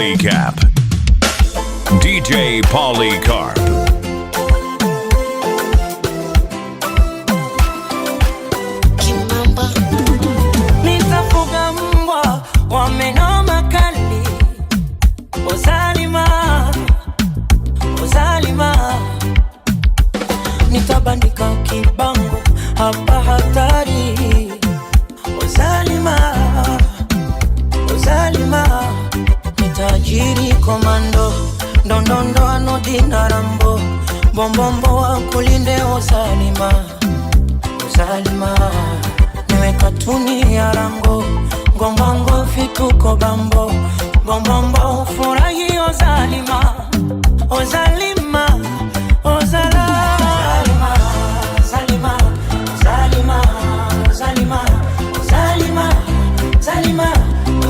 Polycap. DJ Polycarp. Kimamba. Nitafuga mbwa wa meno makali, Ozalima, Ozalima. Nitabandika kibango hapa hatari, Ozalima, Ozalima. Nitajiri komando, ndondondo anodina rambo, bombombo wa kulinde Ozalima, Ozalima. Niwe katuni ya rango, ngongongo vituko bambo, bombombo furahi Ozalima, Ozalima, Ozala. Zalima, Zalima, Zalima, Zalima, Zalima,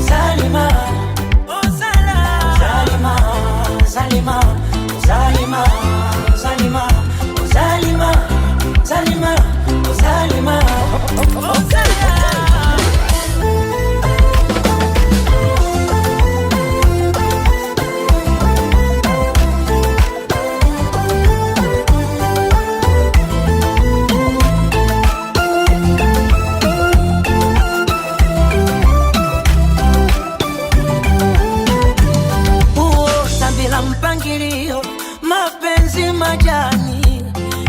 Zalima, Ozala. Zalima, Zalima, Zalima, Zalima, Ozalima, Zalima, Ozalima, Ozala. Huota bila mpangilio, mapenzi majani,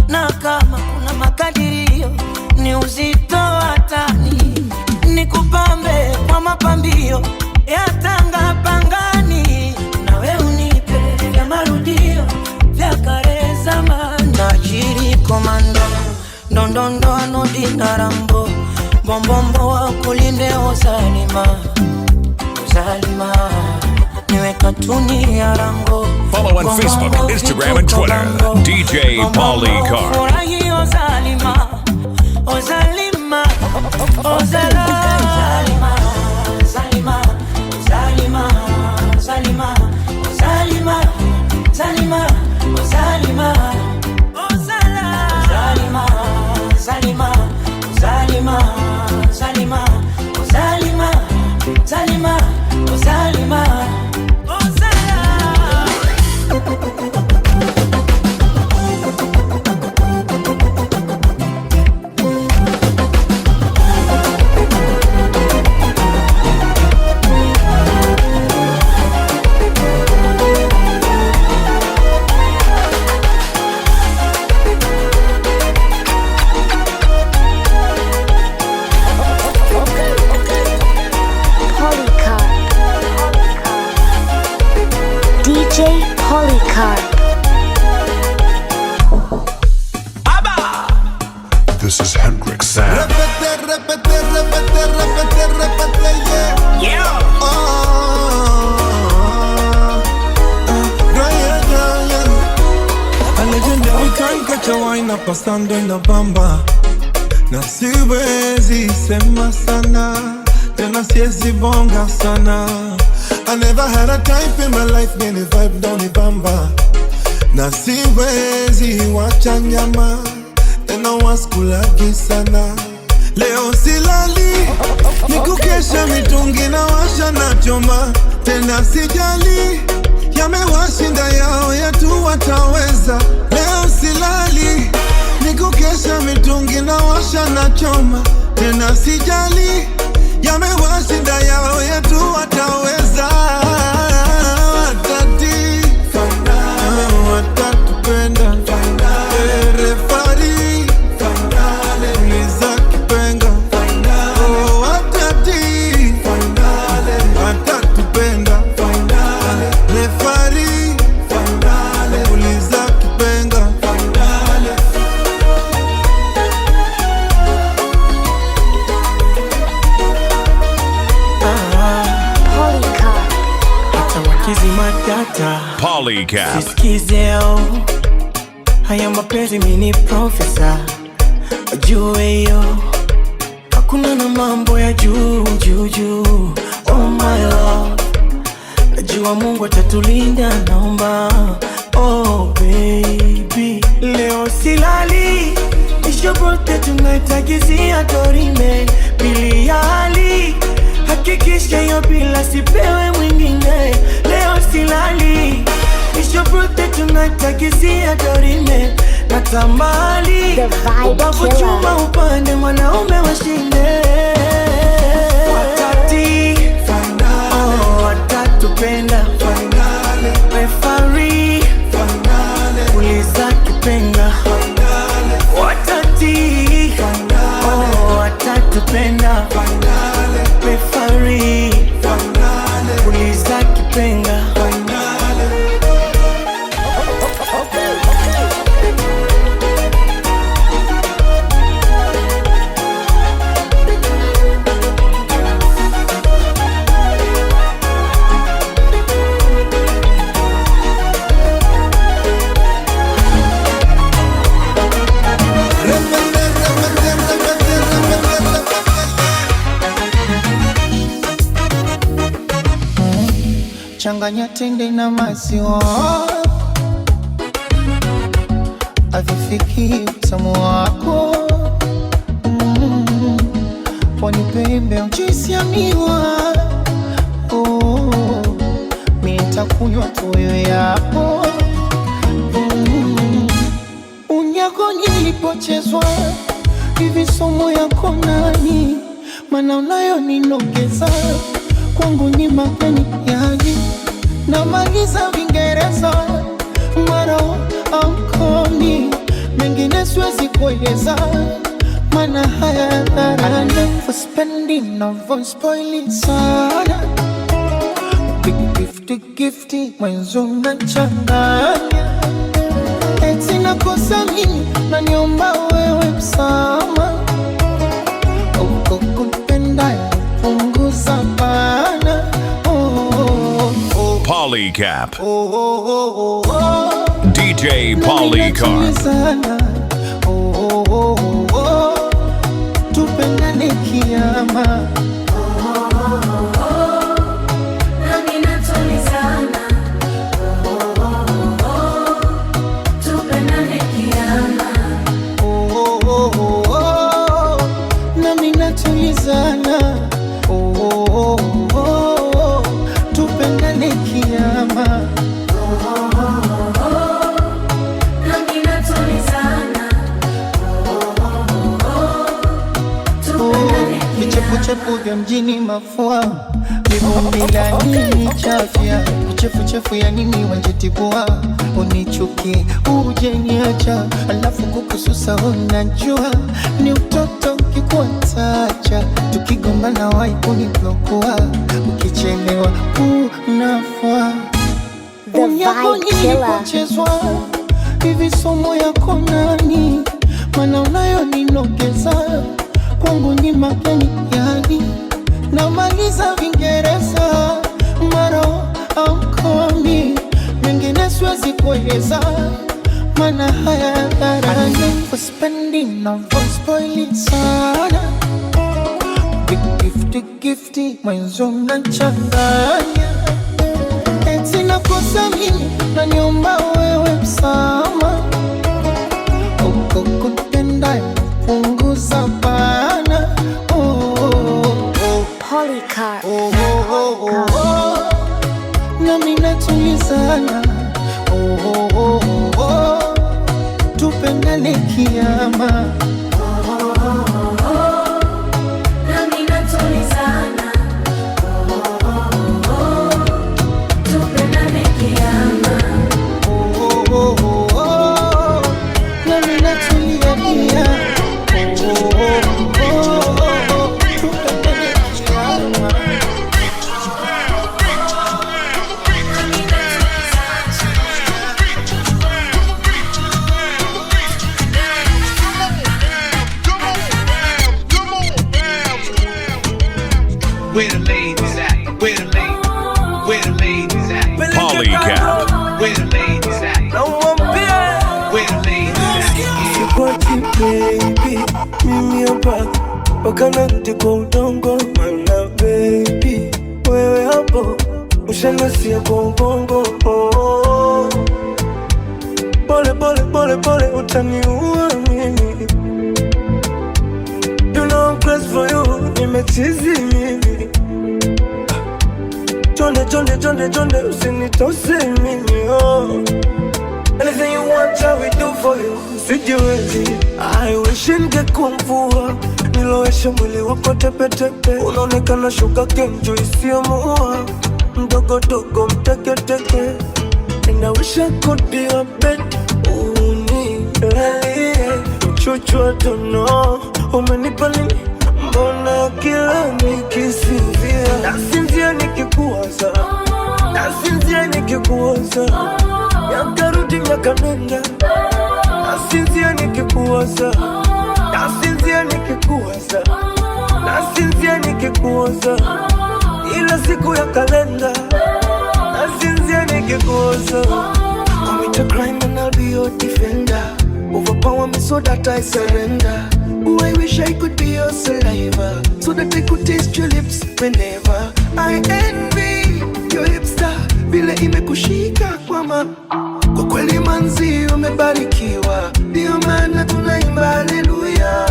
na kama kuna makadirio ni uzito wa tani, nikupambe kwa mapambio ya Tanga Pangani, nawe unipe vya marudio vya kale zamani. Tajiri komando ndondondo anodina rambo bombombo wa kulinde Ozalima, Ozalima. Niwe katuni ya rango. Follow on Facebook, Instagram, and Twitter. DJ Polycarp. Furahi Ozalima, Ozalima, Ozala. Zalima, Zalima, Zalima, Zalima, Zalima, Ozalima, Ozala. Zalima, Zalima, Zalima, Zalima, Ozalima, Zalima, Ozalima, Ozala. Polycarp. DJ Polycarp. This is Hendrix Sam. Repete, repete, repete, repete, repete, yeah. Yeah. Oh, oh, yeah, yeah, yeah. A legendary kind catch a wine up pasando en la bamba, na siwezi sema sana tena, siwezi bonga sana. I never had a type in my life, many vibe down the bamba. Na siwezi wacha nyama tena waskulagi sana. Leo silali nikukesha mitungi na washa na choma tena, sijali yamewashinda yao yetu wataweza. Leo silali nikukesha mitungi na washa na choma tena, sijali yamewashinda yao yetu wataweza. Watati watatupenda, refari uliza kipenga. Oh, watati watatupenda, refari uliza kipenga. Polycarp. Hata wakizima data Polycap. Siskize haya mapenzi, mini profesa jue hiyo, hakuna na mambo ya juu juu juu. Oh my love, najua Mungu atatulinda, naomba. Oh baby, leo silali, it's your birthday tonight, agizia dorime pili ya hali. Hakikisha hiyo bila sipewe mwingine. Leo silali, it's your birthday tonight, akizia dorime. Natamani The Vibe ubavu Killer. chuma upande mwanaume washinde. Watati, oh, watatupenda. Referee, uliza kipenga. Watati, oh, watatupenda. Referee, uliza kipenga. Changanya tende na maziwa, havifiki utamu wako. Pwani pembe juisi ya miwa. Oh, mi nitakunywa tu wewe hapo. Unyako nilipochezwa hivi, somo yako nani? Mana unayo ninogeza kwangu ni mapeni yani, namaliza Vingereza mara amkomi mengine siwezi kueleza, mana haya hadharani for spending no spoiling sana. Big gifty gifty mwenzo unachanganya, eti nakosa mimi naniomba wewe msama uko kumpenda punguza pana. Oh, oh, Polycap. oh, oh, oh, oh. DJ Polycarp. Sana. Oh, oh, oh, oh. Tupendane kiama. Nami natulizana. Oh, oh, oh, tupendane kiama. Oh, oh, oh, oh. Nami natulizana. Oh, oh, oh, oh. Tupendane kiama. Nami natulizana. Oh, oh, oh, tupendane kiama. Vichefuchefu vya mjini mafua, vivumbi la nini chafya, vichefuchefu ya nini wanjetibua, unichuki ujeniacha, alafu kukususa unajua ni utoto ukikuatacha, tukigombana wai kuniblokua, ukichelewa unafua. The Unyako Vibe Killer. nilipochezwa hivi, somo yako nani? Mana unayo ninogeza kwangu ni mapeni yani, namaliza Vingereza mara amkomi mengine siwezi kueleza, mana haya hadharani for spending no spoiling sana. Big gifty gifty mwenzo mnachanganya, eti nakosa mimi naniomba wewe msama uko kupenda punguza pana. Oh, oh, oh. Polycarp. Oh, oh, oh, oh. Nami natulizana. Oh, oh, oh, oh. Tupendane kiama. Nami natulizana. Oh, oh, oh, tupendane kiama. Oh, oh, oh, oh. Nami natulia pia. Oh, oh, oh, oh. Tupendane kiama. Where the ladies at? Where the ladies? Where the ladies at? Polycap. Where the ladies at? Where the ladies at? Sikuachi baby, mimi hapa mpaka narudi kwa udongo, mana baby wewe hapo ushanasia kwa ubongo. Oh, pole pole pole pole utaniua mimi, you know I'm crazy for you, nimechizi mimi. Chonde chonde chonde chonde usinitose mimi oh. Anything you want I will do for you. Sijiwezi, I wish ningekuwa mvua nilowesha mwili wako tepetepe. Unaonekana shuka kenjo isiyomuua, mdogo dogo mteketeke. And I wish I could be your bed, unilalie mchuchu tono. Umenipa nini? Mbona kila nikisinzia nasinzia nikikuwaza, nasinzia nikikuwaza, miaka rudi miaka nenda, nasinzia nikikuwaza, nasinzia nikikuwaza, nasinzia nikikuwaza, ila siku ya kalenda nasinzia nikikuwaza. Commit a crime and I'll be your defender. Overpower me so that I surrender. Oh, I wish I could be your saliva, so that I could taste your lips whenever I envy your hipster. Vile imekushika kwama, kwa kweli manzi umebarikiwa, ndio maana tunaimba haleluya.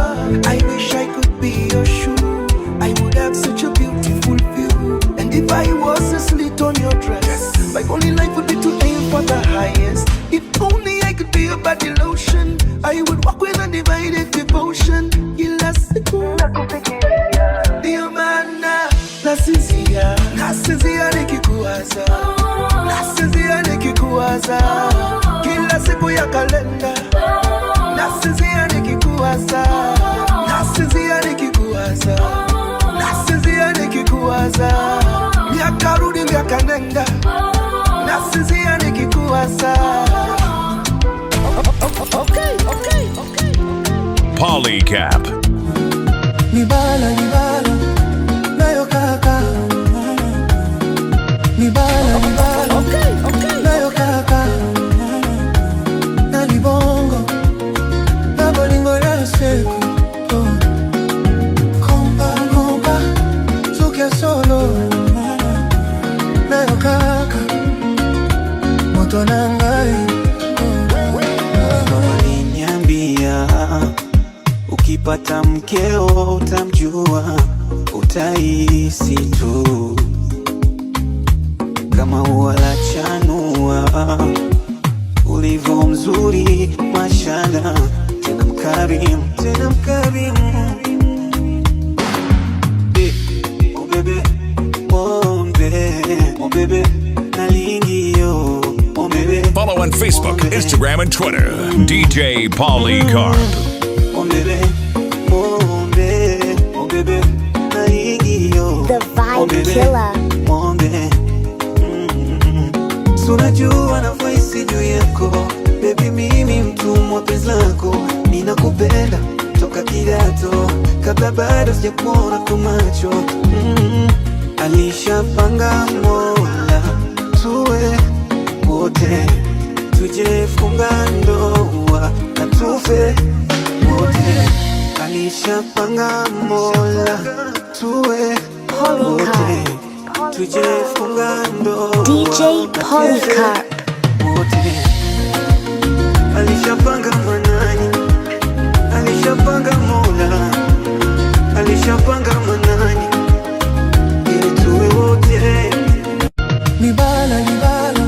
I wish I could be your shoe, I would have such a beautiful view. And if I was a slit on your dress, my only life would be to aim for the highest. If only I could be your body lotion, I would walk with undivided devotion. Kila siku ndio maana nasinzia, nasinzia nikikuwaza, nasinzia nikikuwaza, kila siku ya kalenda nasinzia nikikuwaza, nasinzia nikikuwaza, nasinzia nikikuwaza, miaka rudi miaka nenda, nasinzia nikikuwaza. Okay, okay, okay. Polycap. Nibala, nibala, nayo kaka. Nibala, nibala, okay, okay, nayo kaka. Na libongo, na bolingo ya seku. Kompa, kompa, sukia solo. Nayo kaka, moto nangai. Waliniambia ukipata mkeo utamjua, utahisi tu kama ua la chanua, ulivyo mzuri mashallah, tena mkarimu, tena mkarimu. Oh bebe, oh bebe, oh bebe, nalingio, oh bebe. Follow on Facebook, Instagram, and Twitter. DJ Polycarp. Oh bebe, oh bebe, oh bebe, naingio. The Vibe Killer. Oh bebe, unajua na voice juu yako baby, mimi mtumwa penzi lako, ninakupenda toka kidato, kabla bado sijakuona kwa macho. Alishapanga Mola tuwe wote, tujefunga ndoa na tufe wote. Alishapanga Mola tuwe wote, tujefunga ndoa DJ Polycarp. wote. Alishapanga Manani, alishapanga Mola, alishapanga Manani ili tuwe wote. Nibala, nibala,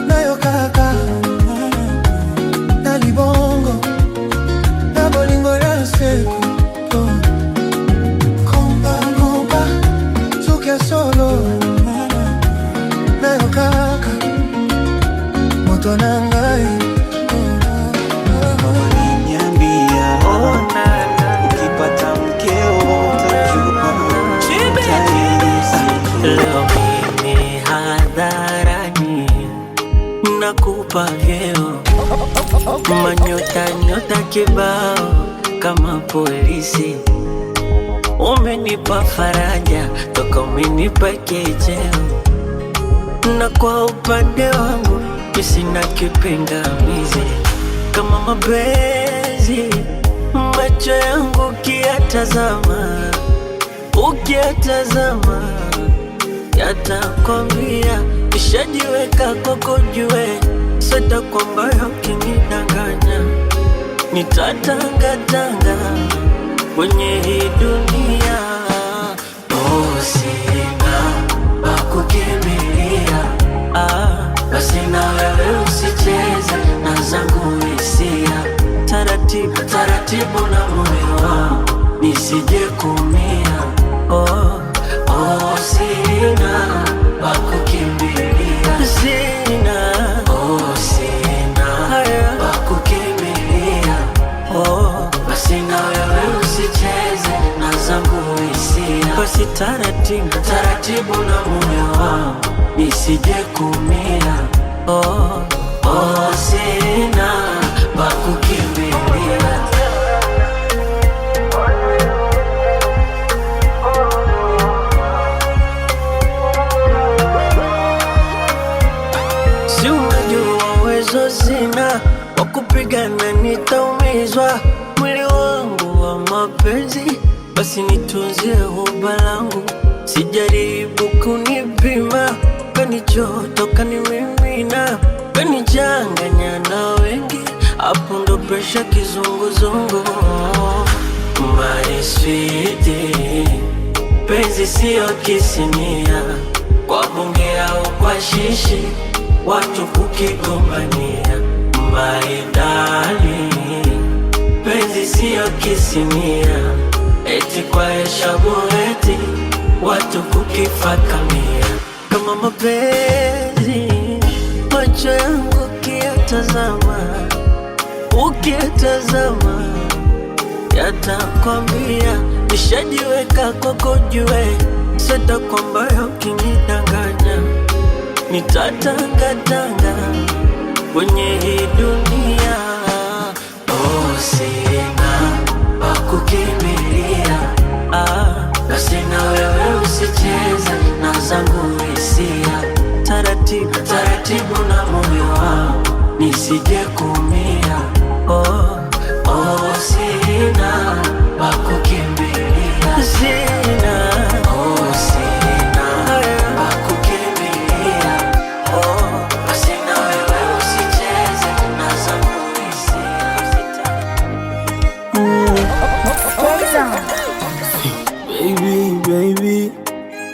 nayo kaka. Na libongo, na bolingo ya seku. Kompa, kompa, sukia solo. Nayo kaka, moto nangai. Waliniambia ukipata mkeo utajua, utahisi Leo mimi hadharani nakupa vyeo, manyota nyota kibao kama polisi. Umenipa faraja toka umenipa kicheo, na kwa upande wangu mi sina kipingamizi. Kama mapenzi macho yangu ukiyatazama, ukiyatazama yatakwambia nishajiweka kwako, jue sasa kwamba ukinidanganya nitatangatanga kwenye hii dunia. Oh, sina pa kukimbilia. taratibu na moyo wangu nisije kumia. Oh, oh, sina pa kukimbilia, sina, oh, sina pa kukimbilia. Oh, basi na wewe usicheze na zangu hisia, basi taratibu taratibu na moyo wangu nisije kumia. Oh, oh, sina pa kukimbilia. Si unajua uwezo sina wa kupigana, nitaumizwa mwili wangu wa mapenzi, basi nitunzie huba langu, sijaribu kunipima, kanichotoka nimimina, kanichanganya na wengi, hapo ndo presha kizunguzungu. My sweetie, penzi siyo kisinia, kwa bunge au kwa shishi, watu kukigombania. Maridali, penzi siyo kisinia, eti kwa heshabu eti watu kukifakamia. Kama mapenzi macho yangu ukiyatazama, ukiyatazama yatakwambia nishajiweka kwako, jue seta kwamba ukinidanganya nitatangatanga kwenye hii dunia. Oh, sina pa kukimbilia, ah, basi na wewe usicheze na zangu hisia, taratibu taratibu na moyo wangu nisije kumia. Oh, oh, sina pa kukimbilia, sina, oh, sina pa kukimbilia. Oh, basi na wewe usicheze na zangu hisia. Baby, baby,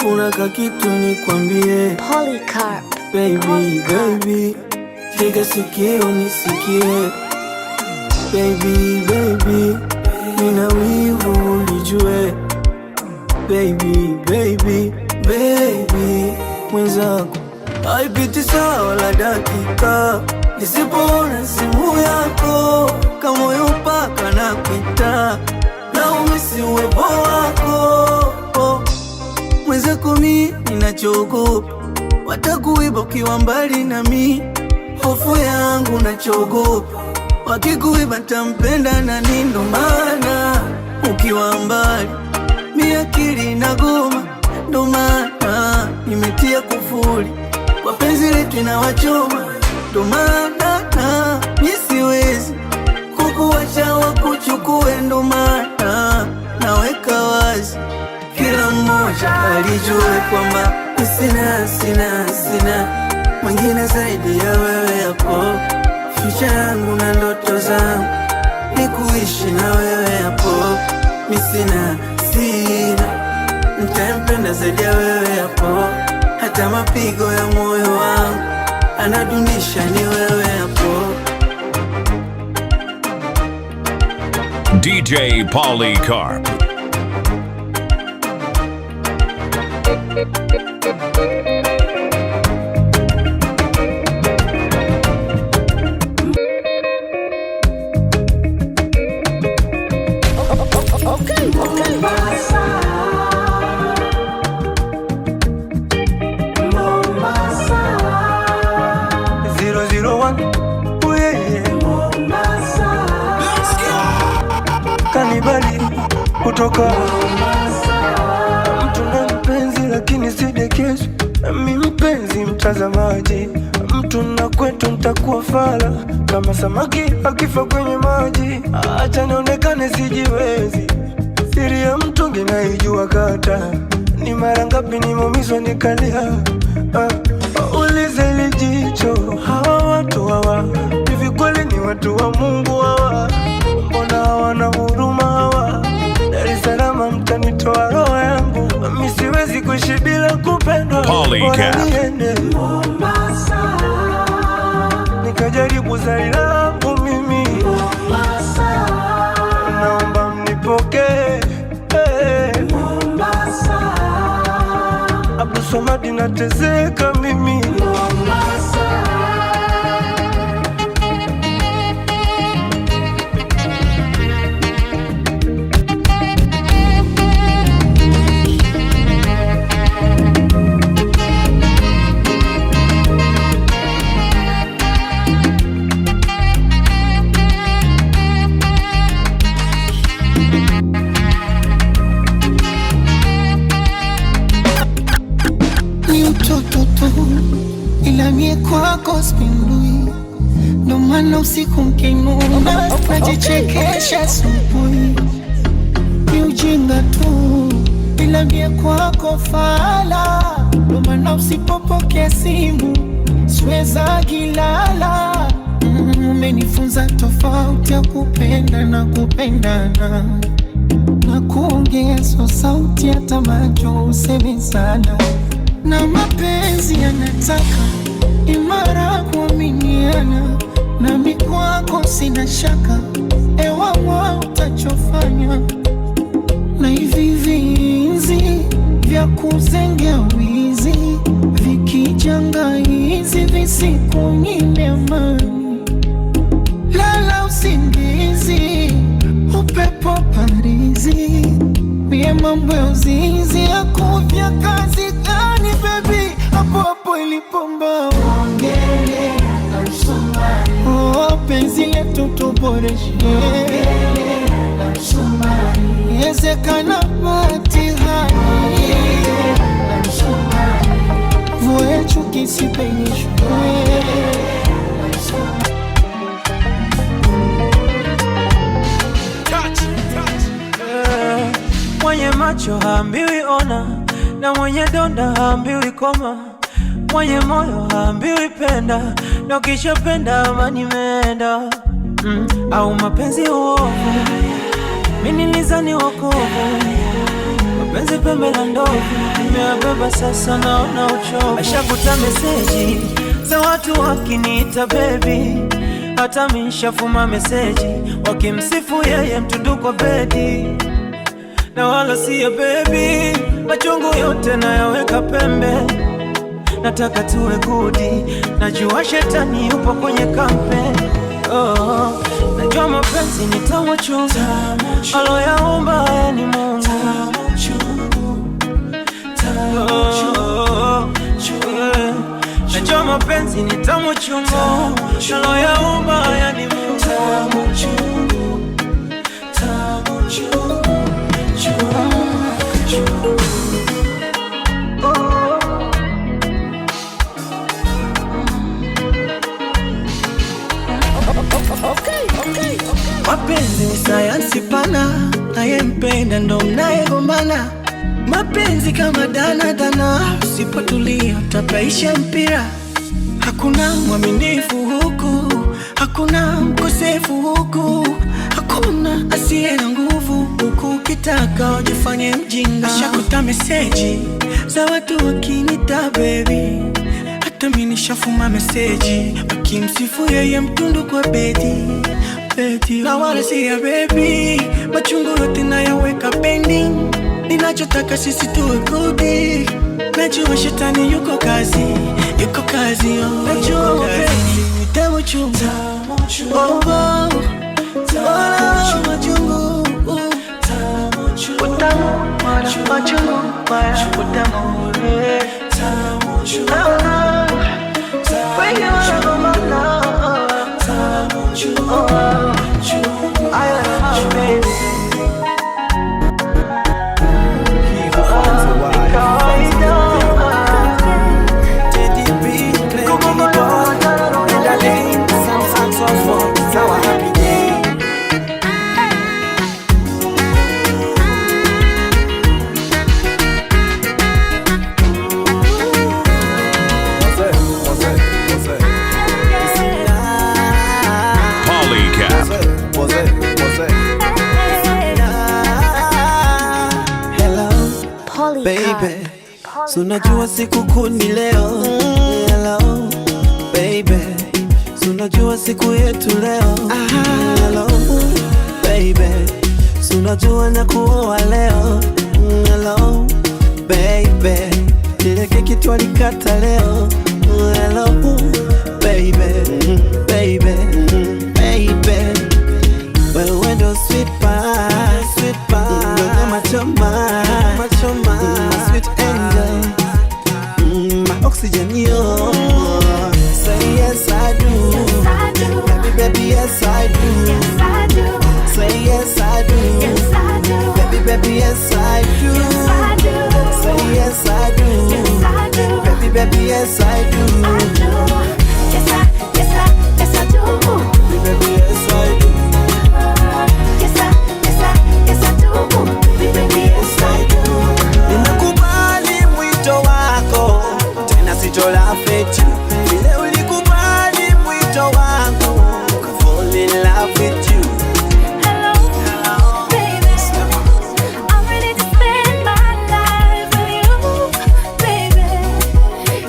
kuna kakitu nikwambie. Polycarp. Baby, baby, tega sikio nisikie. Baby, baby, nina wivu ulijue. Baby, baby, baby, mwenzako haipiti saa wala dakika nisipoona simu yako, kamoyo paka na kuita na umisi uwepo wako. Mwenzako mi ninachogopa watakuiba ukiwa mbali nami, hofu yangu nachogopa wakikuiba tampenda nani? Ndo maana ukiwa mbali mi akili inagoma, ndo maana nimetia kufuli kwa penzi letu inawachoma, ndo maana mi siwezi kukuacha wakuchukue, ndo maana naweka wazi kila mmoja alijue kwamba sina, sina, sina mwingine zaidi ya wewe hapo. Future yangu na ndoto zangu ni kuishi na wewe hapo. Mi sina, sina nitampenda zaidi ya wewe hapo. Hata mapigo ya moyo wangu anadunisha ni wewe hapo. DJ Polycarp. Zero, zero, one. Oh, yeah, yeah. Kanibali kutoka mtu na mpenzi, lakini sidekezwi. Mi mpenzi mtazamaji, mtu na kwetu ntakuwa fala kama samaki akifa kwenye maji. Acha nionekane sijiwezi, siri ya mtungi naijua kata ni mara ngapi nimeumizwa nikalia. Ulize lijicho hawa watu hawa, hivi kweli ni watu wa Mungu hawa? Mbona hawana huruma hawa? Dar es Salaam mtanitoa roho yangu, mi siwezi kuishi bila kupendwa. Polycarp. Bora niende Mombasa, nikajaribu zari langu mimi Mombasa, Abdulsamadi nateseka mimi. Mombasa. Ni utoto tu, ila mie kwako spindui, ndo maana usiku mkinuna najichekesha asubuhi. Ni ujinga tu, ila mie kwako fala, ndo maana usipopokea simu siweza gilala. Umenifunza tofauti ya kupenda na kupendana na kuongeza sauti hata macho useme sana, na mapenzi yanataka imara kuaminiana, nami kwako sina shaka, ewawa utachofanya na hivi vinzi vya kuzengea wizi vikijanga hizi visikunyime amani, lala usingizi upepo parizi mie mambo ya uzinzi ya kuvya kazi gani baby, hapo hapo ilipomba ongele na msumari, oh penzi letu tuboreshe na msumari, ezekana batihani na msumari, vue chuki sipenyeshwe na msumari. Mwenye macho haambiwi ona, na mwenye donda haambiwi koma, mwenye moyo haambiwi penda, na ukishapenda amani imeenda. Au mapenzi uovu, mimi nilizani wokovu, mapenzi pembe la ndovu, nimeyabeba sasa naona uchovu. Ashakuta meseji za watu wakiniita baby, hata mishafuma meseji wakimsifu yeye mtundu kwa bedi na wala siyo baby, machungu yote nayaweka pembe, nataka tuwe gudi, najua shetani yupo kwenye kampe. Oh, najua mapenzi ni tamu chungu, aloyaumba haya ni Mungu. Oh, eh, najua mapenzi ni tamu chungu, aloyaumba haya ni Mungu. Mapenzi ni sayansi pana, nayempenda ndo mnayegombana. Mapenzi kama danadana, usipotulia utapaisha mpira. Hakuna mwaminifu huku, hakuna mkosefu huku, hakuna asiye na nguvu huku. Ukitaka ujifanye mjinga, ashakuta meseji za watu wakinita baby, hata mimi nishafuma meseji wakimsifu yeye mtundu kwa bedi bedi, na wala si ya baby, machungu yote nayaweka pending. Ninachotaka sisi tuwe good. Najua shetani yuko kazi, yuko kazi, oh. Najua mapenzi ni tamu chungu, oh, oh. Wala machungu, utamu, wala machungu, wala utamu, eh. Ah, wengi wanagombana, oh, oh. I love my baby. Polycap. Hello, Polycarp. baby. So unajua siku kuu ni leo. Hello, baby. So unajua siku yetu leo. Hello, baby. So unajua na kuoa leo. Hello, baby. Ile keki twalikata leo. Hello baby, baby, baby, wewe ndo sweet pie, sweet pie, ndo nyama choma, nyama choma, my sweet angel, my oxygen yo. Say yes I do, Yes, I do. Baby baby yes I do. Yes, I do. Say yes I do, Yes, I do. Baby baby yes I do. Yes, I do. Say yes I do, Yes, I do. Baby baby yes I do. I do. Yes, I, yes, I, yes, I do. Baby baby yes I do. Yes, I, yes, I, yes, I do. Baby, baby, yes, I do. Nimekubali mwito wako, tena sitolafeti. Vile ulikubali mwito wangu, fall in love with you. Hello, baby. I'm ready to spend my life with you, baby.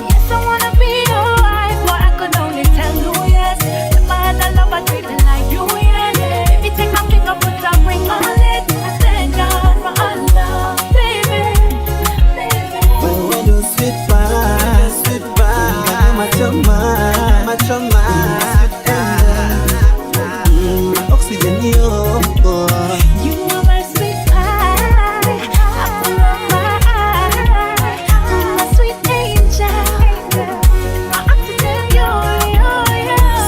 Yes, I wanna be your wife. Well, I could only tell you yes. If I had a lover treating like you, yeah. Baby, take my finger, put a ring on it. I thank God for our love, baby, baby. Wewe ndo sweet pie, sweet pie, nyama choma, nyama choma, sweet angel, my oxygen yo. You are my sweet pie, apple of my eye, my sweet angel, my oxygen, yo.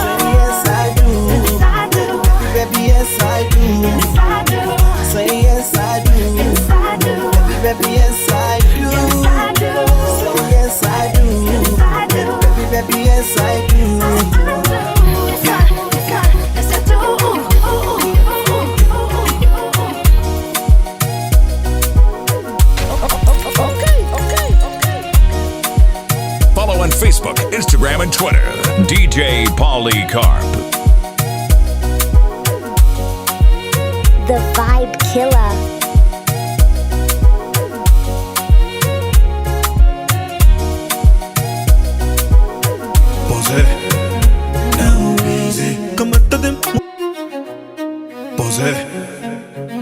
Say yes I do, Yes, I do. Baby baby yes I do. Yes, I do. Say yes I do, Yes, I do. Baby baby yes I do. Yes, I do. Say yes I do, Yes, I do. Baby baby yes I do. I do. Yes, I, yes, I, yes, I do. Ooh, ooh, ooh, ooh, ooh, ooh. Follow on Facebook, Instagram, and Twitter. DJ Polycarp. The Vibe Killer. Posé. Now easy. Kamata dem. Posé.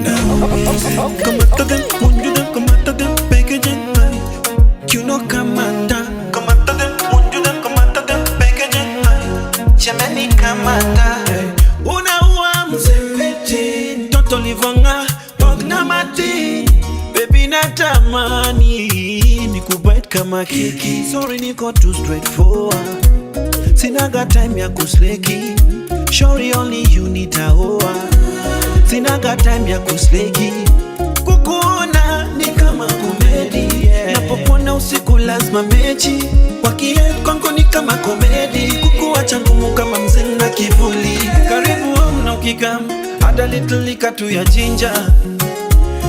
Now easy. Kamata dem. Munju dem. Kamata dem. Packaging. You know kamata, kamata dem, munju dem, kamata dem, packaging. Chemeni kamata, unaua mzepeti, mtoto livonga pogna mati, baby natamani nikubite kama keki. Sorry niko too straightforward, sinaga time ya kusleki. Sorry only you nitaoa, sinaga time ya kusleki. Kukuona ni kama komedi, yeah. Napokuona usiku lazima mechi wakie kwangu ni kama komedi, kukuacha ngumu kama mzinga kivuli. Karibu home na ukikam hata little liquor tu ya jinja.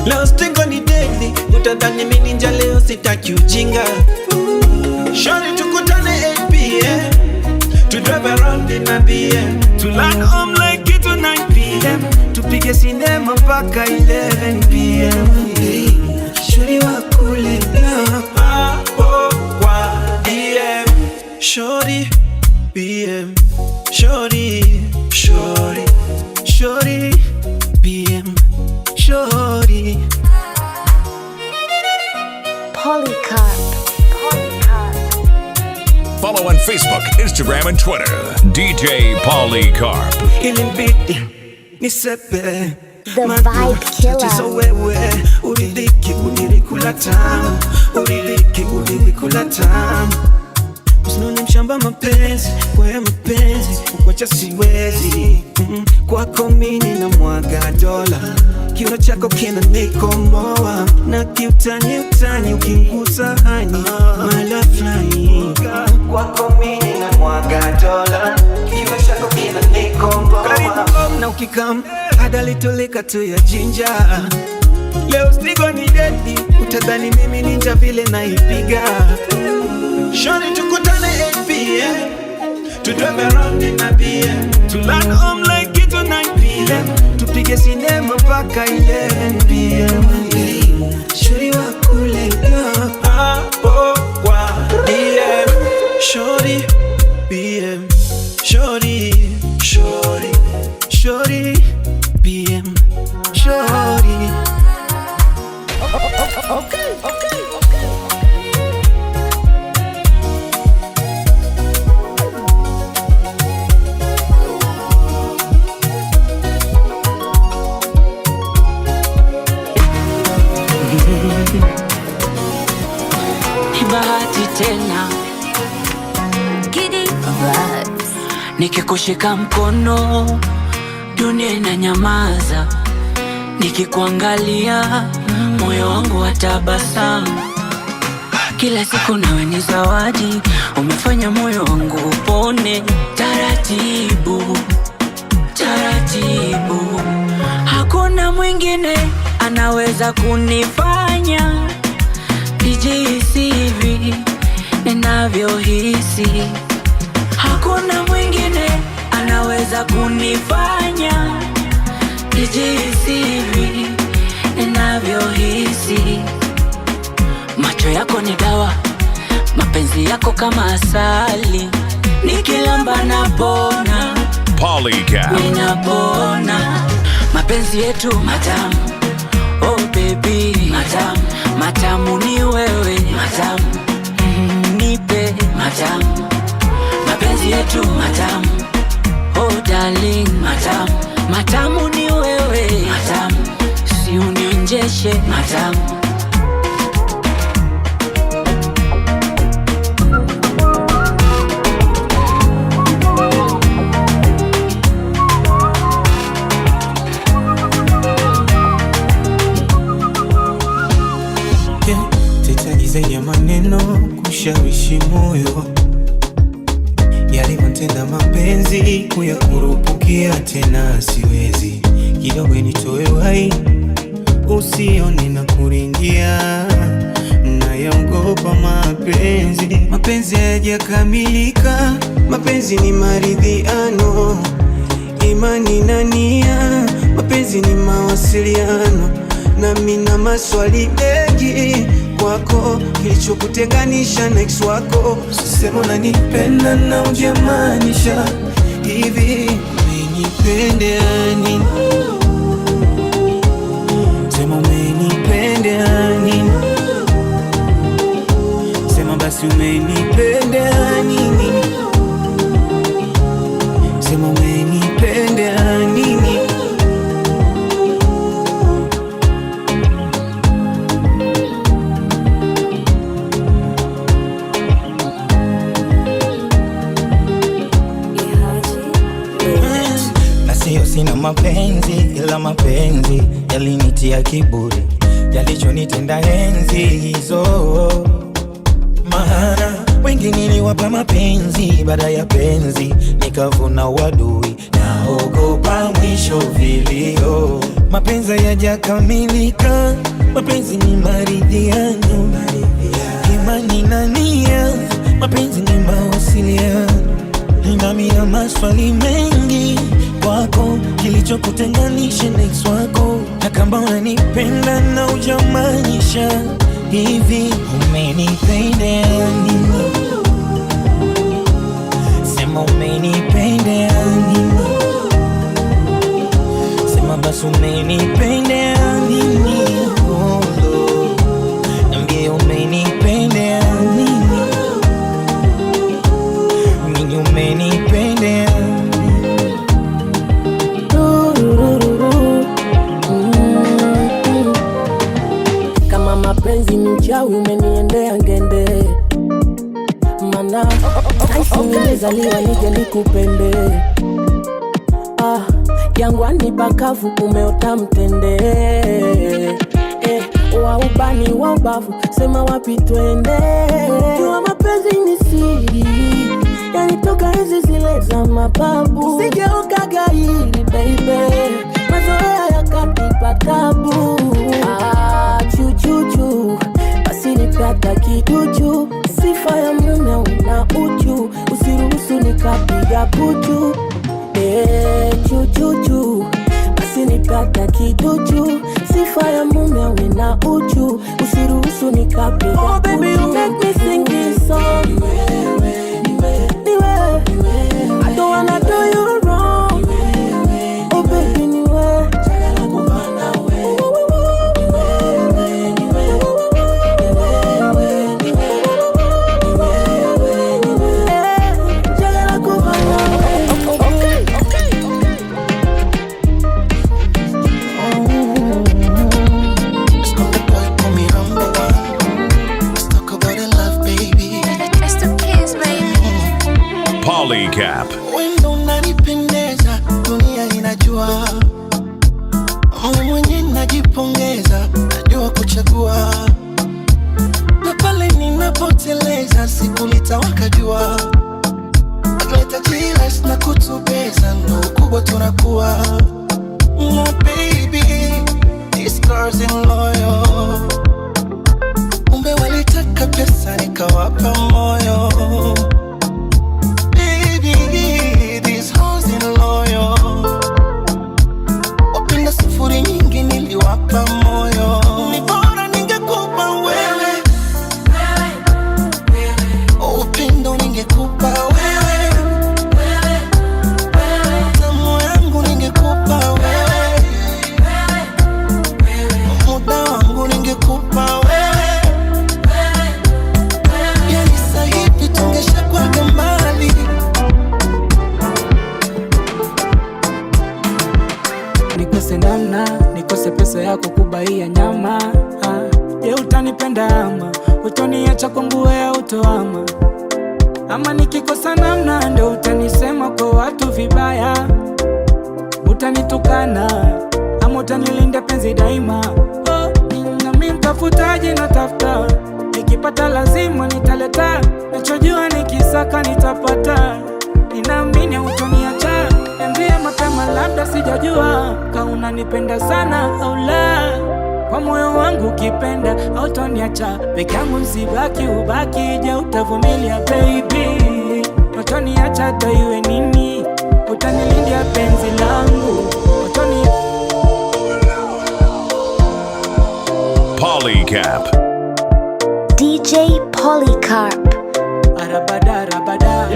Leo stingo ni deadly, utadhani mimi ninja, leo sitaki ujinga. Shawty tukutane 8 p.m. To drive around in a BM, to land home like it to 9 p.m. Tupige sinema mpaka 11 p.m. Shawty wa kule hapo kwa DM. Shawty PM, Shawty, Shawty, Shawty PM, Shawty. Polycarp. Polycarp. Follow on Facebook, Instagram, and Twitter. DJ Polycarp. Ilimbidi nisepe The Vibe Killer. Tatizo wewe uridhiki ulilikula tamu, uridhiki ulilikula tamu. Usinone mshamba mapenzi, kwa ya mapenzi kukuacha siwezi. Kwako mimi na mwaga dola, kiuno chako kinanikomoa na kiutani utani ukingusa hani my love flying. Kwako mimi na mwaga dola, kiuno chako kinanikomoa. Karibu home na ukikam ada litoleka tu ya jinja. Leo stigo ni deadly, utadhani mimi ninja vile naipiga. Shawty tukutane 8 p.m. To drive around in a BM, To land home like it to 9 p.m. Tupige sinema mpaka 11 p.m. Shuri wa kule hapo kwa DM. Shorty PM, Shorty, Shorty, Shorty PM, Shorty. Okay, okay. Bahati tena. Giddy vibes. Nikikushika mkono dunia inanyamaza, nikikuangalia moyo wangu watabasamu. Kila siku nawe ni zawadi, umefanya moyo wangu upone taratibu taratibu. Hakuna mwingine anaweza kunifanya nijihisi hivi ninavyohisi. Hakuna mwingine anaweza kunifanya nijihisi hivi ninavyohisi. Macho yako ni dawa, mapenzi yako kama asali, nikilamba napona, Polycap. ninapona. Mapenzi yetu matamu, oh baby, matamu, matamu ni wewe, matamu, nipe matamu, mapenzi yetu matamu, oh darling, matamu, matamu ni wewe, matamu, si unionjeshe matamu. Yeah, sihitaji zaidi ya maneno kushawishi moyo, yalivyotenda mapenzi kuyakurupukia tena siwezi. Kidogo nitoe wai, usione na kuringia, nayaogopa mapenzi. Mapenzi hayajakamilika, mapenzi ni maridhiano, imani na nia, mapenzi ni mawasiliano. Nami na maswali mengi kwako, kilichokutenganisha na ex wako. Sema unanipenda na hujamaanisha hivi, umenipendea nini? Sema umenipendea nini? Sema basi umenipendea nini? Sema umenipendea nini? Na sio sina mapenzi, ila mapenzi yalinitia kiburi, yalichonitenda enzi hizo. Maana wengi niliwapa mapenzi, baada ya penzi nikavuna uadui, naogopa mwisho vilio. Mapenzi hayajakamilika, mapenzi ni maridhiano, imani na nia, mapenzi ni mawasiliano. Nami na maswali mengi kwako, kilichokutenganisha na ex wako, na kama unanipenda na hujamaanisha hivi, umenipendea nini? Sema umenipendea nini? Sema basi umenipendea nini? Oh, Lord. Niambie umenipendea nini? Nini umenipendea? Kama mapenzi ni uchawi umeniendea ngende, mana naisi nimezaliwa nije nikupende. Ah, jangwani pakavu umeota mtende. Wa ubani wa ubavu sema wapi twende. Jua mapenzi ni siri, yanitoka hizi zile za mababu. Usigeuka gairi baby, mazoea yakatupa tabu. Ah, chuchuchu basi nipata kiduchu, sifa ya mume una uchu, usiruhusu nikapiga puchu. Chuchuchu basi nipata kiduchu, sifa ya mume una uchu, usiruhusu nikapiga. Oh baby you make me sing this song. Ni wewe, I don't wanna do you wrong. Oh baby ni wewe. Call me number one. Let's talk about Polycap. Wendo unanipendeza, dunia inajua. Wewe mwenye najipongeza, najua kuchagua. Na pale ninapoteleza, siku litawaka jua. Akaleta jilas na kutubeza, ndo ukubwa tunakuwa. No baby, these girls in loyal. Kumbe walitaka pesa nikawapa moyo. Baby, these hoes in loyal. Wapenda sufuri nyingi niliwapa moyo. Ni bora ningekupa wewe, upendo ningekupa wewe, tamu yangu ningekupa wewe, muda wangu ningekupa wewe. Yani sahivi tungeshakuwaga mbali. Nikose namna, nikose pesa ya kukubaia nyama. Je, utanipenda ama utoniacha kwangu wewe utoama? Ama nikikosa namna ndo utanisema kwa watu vibaya, utanitukana ama utanilinda penzi daima. Oh, nami mtafutaji natafuta, nikipata lazima nitaleta, nachojua nikisaka nitapata, ninaamini utoniacha. Niambie mapema, labda sijajua ka unanipenda sana au la. Kwa moyo wangu ukipenda hautoniacha peke yangu, nsibaki ubaki. Je, utavumilia baby? Utoniacha hata iwe nini? Utanilindia penzi langu? Utoni Polycap. DJ Polycarp. Arabada arabada,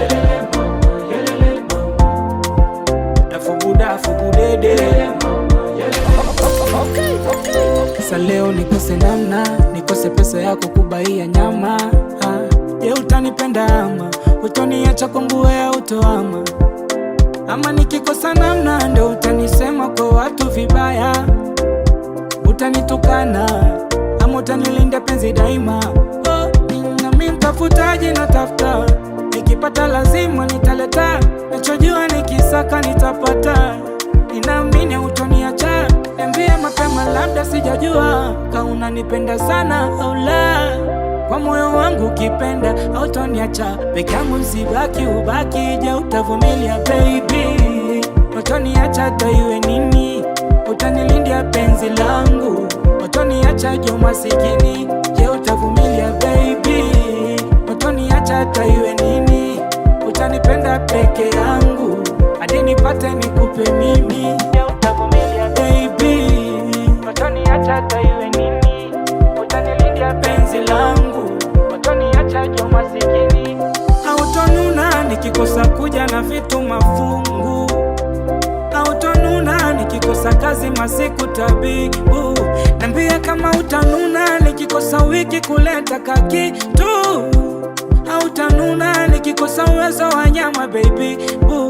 dafubuda fubudede. Sa leo nikose namna, nikose pesa ya kukubaia nyama. Je, utanipenda ama utoniacha kwangu wewe utoama? Ama nikikosa namna ndo utanisema kwa watu vibaya, utanitukana ama utanilinda penzi daima. Oh, nami mtafutaji natafuta, nikipata lazima nitaleta, nachojua nikisaka nitapata, ninaamini utoniacha. Niambie mapema, labda sijajua ka unanipenda sana au la. Kwa moyo wangu ukipenda hautoniacha peke yangu, nsibaki ubaki. Je, utavumilia baby? Utoniacha hata iwe nini? Utanilindia penzi langu? Utoniacha jo masikini? Je, utavumilia baby? Utoniacha hata iwe nini? Utanipenda peke yangu hadi nipate nikupe mimi. Je, utavumilia baby? Utoniacha hata iwe nini? Utanilindia penzi langu? Utoniacha jo masikini? Hautonuna nikikosa kuja na vitu mafungu, hautonuna nikikosa kazi masiku tabibu. Niambie kama utanuna nikikosa wiki kuleta kakitu, hautanuna nikikosa uwezo wa nyama baby boo.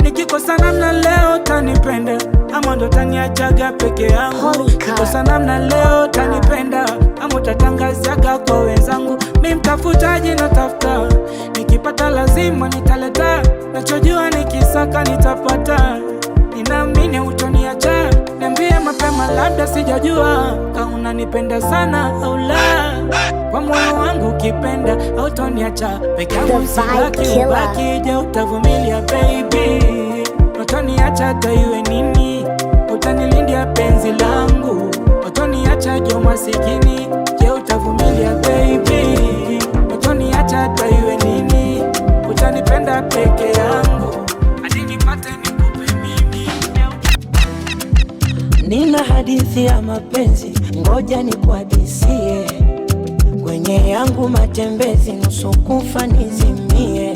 Nikikosa namna leo tanipenda ama ndo taniachaga peke yangu? Nikikosa namna leo tanipenda ama utatangazaga kwa wenzangu? Mi mtafutaji natafuta, nikipata lazima nitaleta, nachojua nikisaka nitapata, ninaamini utoniacha. Niambie mapema, labda sijajua ka unanipenda sana au la. Kwa moyo wangu ukipenda hautoniacha peke yangu, The Vibe nsibaki Killer. ubaki. Je, utavumilia baby? Utoniacha hata iwe nini? Utanilindia penzi langu? Utoniacha jo masikini? Je, utavumilia baby? Utoniacha hata iwe nini? Utanipenda peke yangu hadi nipate nikupe mimi. Nina hadithi ya mapenzi, ngoja nikuhadisie. Kwenye yangu matembezi, nusu kufa nizimie.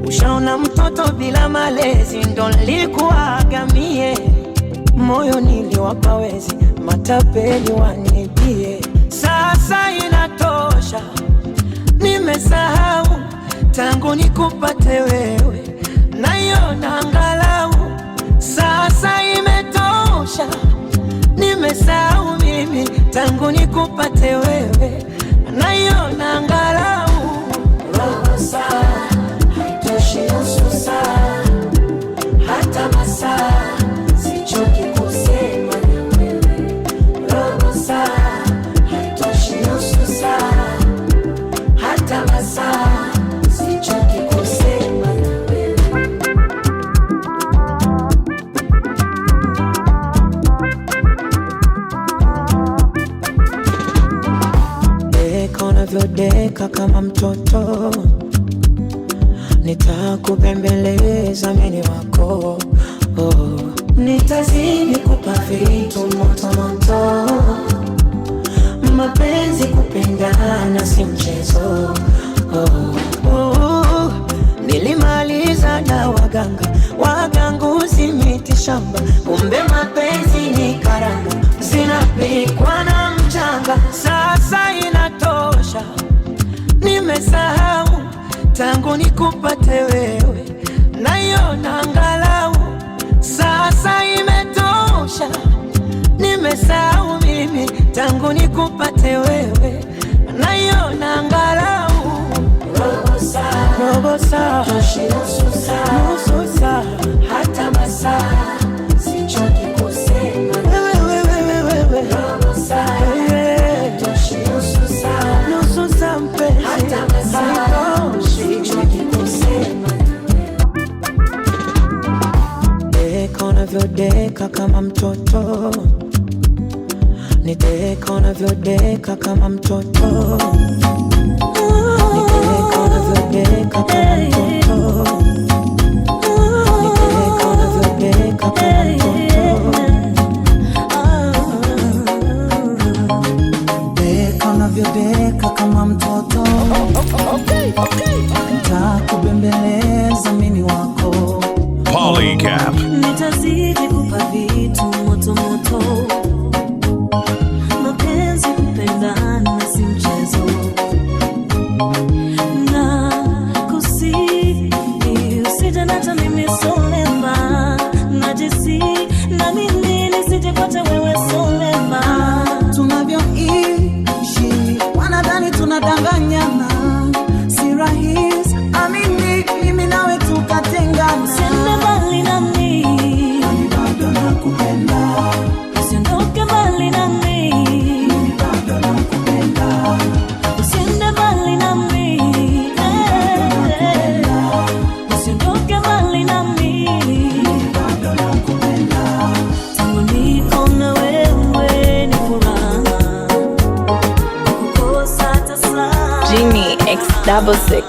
Ushaona mtoto bila malezi, ndo nilikuagamie. Moyo niliwapa wezi, matapeli wanibie. Sasa inatosha, nimesahau tangu nikupate wewe, naiona angalau. Sasa imetosha, nimesahau mimi tangu nikupate wewe, naiona angalau. Robo saa haitoshi nusu unavyodeka kama mtoto, nitakubembeleza mimi wako oh. Nitazidi kupa vitu moto moto, mapenzi kupendana si mchezo oh. Oh. Nilimaliza na waganga waganguzi miti shamba, kumbe mapenzi ni karanga zinapikwa na mchanga. Sasa inatosha, nimesahau tangu nikupate wewe, naiona angalau. Sasa imetosha, nimesahau mimi tangu nikupate wewe, naiona angalau. Robo saa, robo saa, toshi nusu saa, nusu saa, hata masaa sichoki kusema wewe, wewe, wewe, robo saa, toshi nusu saa, nusu saa mpenzi, hata masaa sichoki kusema. Deka unavyodeka kama mtoto, nideka unavyodeka kama mtoto, nideka unavyodeka kama mtoto, nideka unavyodeka kama mtoto. Deka unavyodeka kama mtoto, nitakubembeleza mimi wako. Polycap. Nitazidi kupa vitu moto moto, mapenzi kupendana si mchezo, na kusi usije nata mimi solema, najisi na mimi nisije kwata wewe solema. Tunavyoishi wanadhani tunadanganyana, si rahisi amini, mimi nawe tukatengana. Usiende mbali nami, mimi bado nakupenda. Usiondoke mbali nami, mimi bado nakupenda. Usiende mbali nami, usiondoke mbali nami, mimi bado nakupenda. Tangu niko na wewe ni furaha, kukosa hata saa. Genie X66.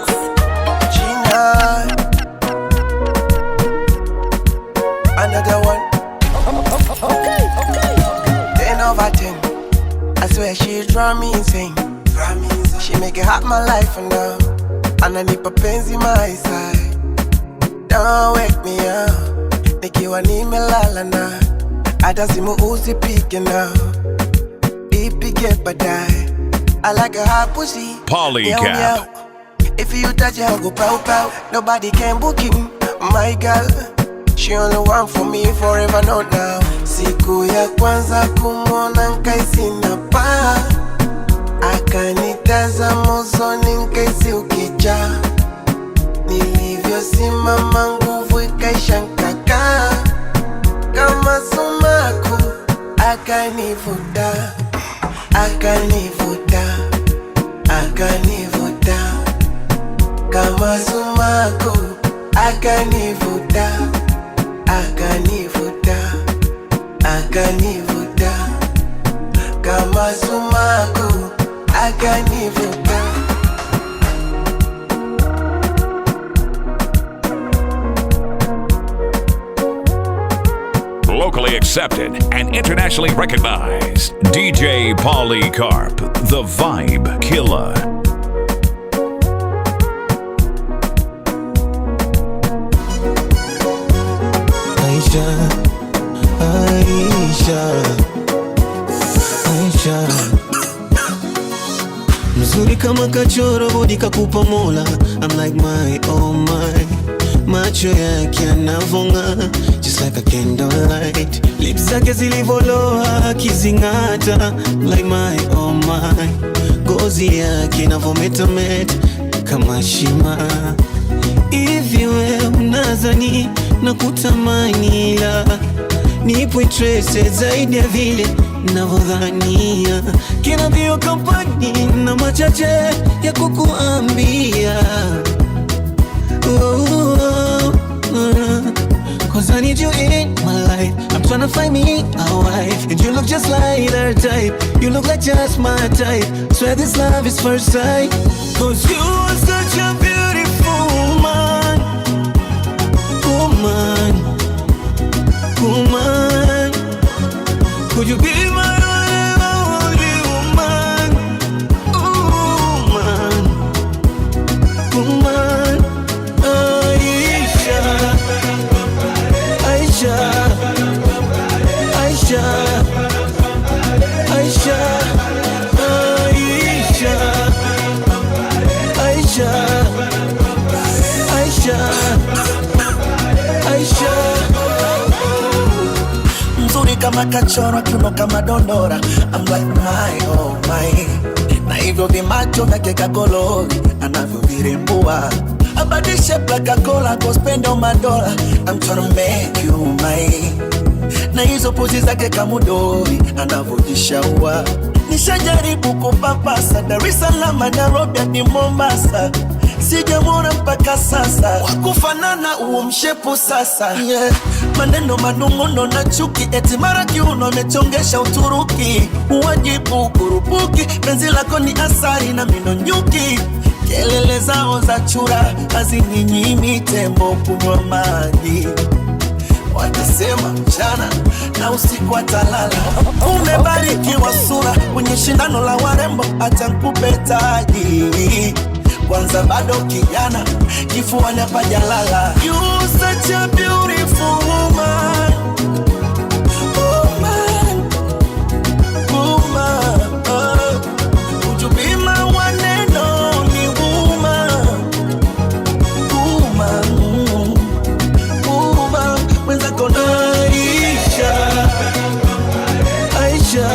Another one. Okay, okay. 10 over 10. I swear she drive me insane. She make it hot my life for now. Ananipa penzi my side. Don't wake me up. Nikiwa nimelala na hata simu usipige now. Ipige baadaye. I like a hot pussy. Polycap. Meow, meow. If you touch it, I'll go pow pow. Nobody can book him, my girl. She only one for me forever, not now. Siku ya kwanza kumwona nkaisi na paa, akanitazama usoni nkaisi ukija, nilivyosimama nguvu ikaisha nkakaa kama sumaku, akanivuta, akanivuta, akanivuta kama sumaku, akanivuta, akanivuta, akanivuta kama sumaku, akanivuta. Locally accepted and internationally recognized. DJ Polycarp, the Vibe Killer. Aisha, Aisha, Aisha, mzuri kama kachoro, bodi kakupa Mola. I'm like my oh my, macho yake yanavonga just like a candlelight, lips zake zilivoloa akizing'ata, like my oh my, gozi yake inavometameta kama shima. Hivi we unadhani na kutamani, ila nipo interested zaidi ya vile navyodhania. Kina bio kampani na machache ya kukuambia. Oh, oh, oh. 'Cause I need you in my life. I'm tryna Gonna find me a wife. And you look just like her type. You look like just my type. Swear this love is first sight. 'Cause you are such a beautiful woman. Woman. Woman. Could you be my only woman? Woman. Woman. Aisha. Aisha. Aisha. Aisha. Aisha. Aisha. Aisha. Aisha. Mzuri kama kachoro, kiuno kama dondora. I'm like my oh my, na hivyo vimacho vyake kakolori anavyovirembua, body shape like a cola, go spend all my dollar. I'm tryna make you mine, na hizo pozi zake kamudori anavyojishaua. Nishajaribu kupapasa Dar es Salaam, Nairobi hadi Mombasa, sijamwona mpaka sasa wakufanana uo mshepu sasa, yeah. Maneno manung'uno na chuki, eti mara kiuno amechongesha Uturuki, uwajibu kurupuki, penzi lako ni asali na mino nyuki, kelele zao za chura hazininyimi tembo kunywa maji, watasema mchana na usiku atalala. Umebarikiwa sura kwenye shindano la warembo, acha nikupe taji. Kwanza bado kijana, kifuani hapajalala. You such a beautiful woman. Woman, woman. Would you be my one and only woman? Woman, woman. Mwenzako na Aisha. Aisha.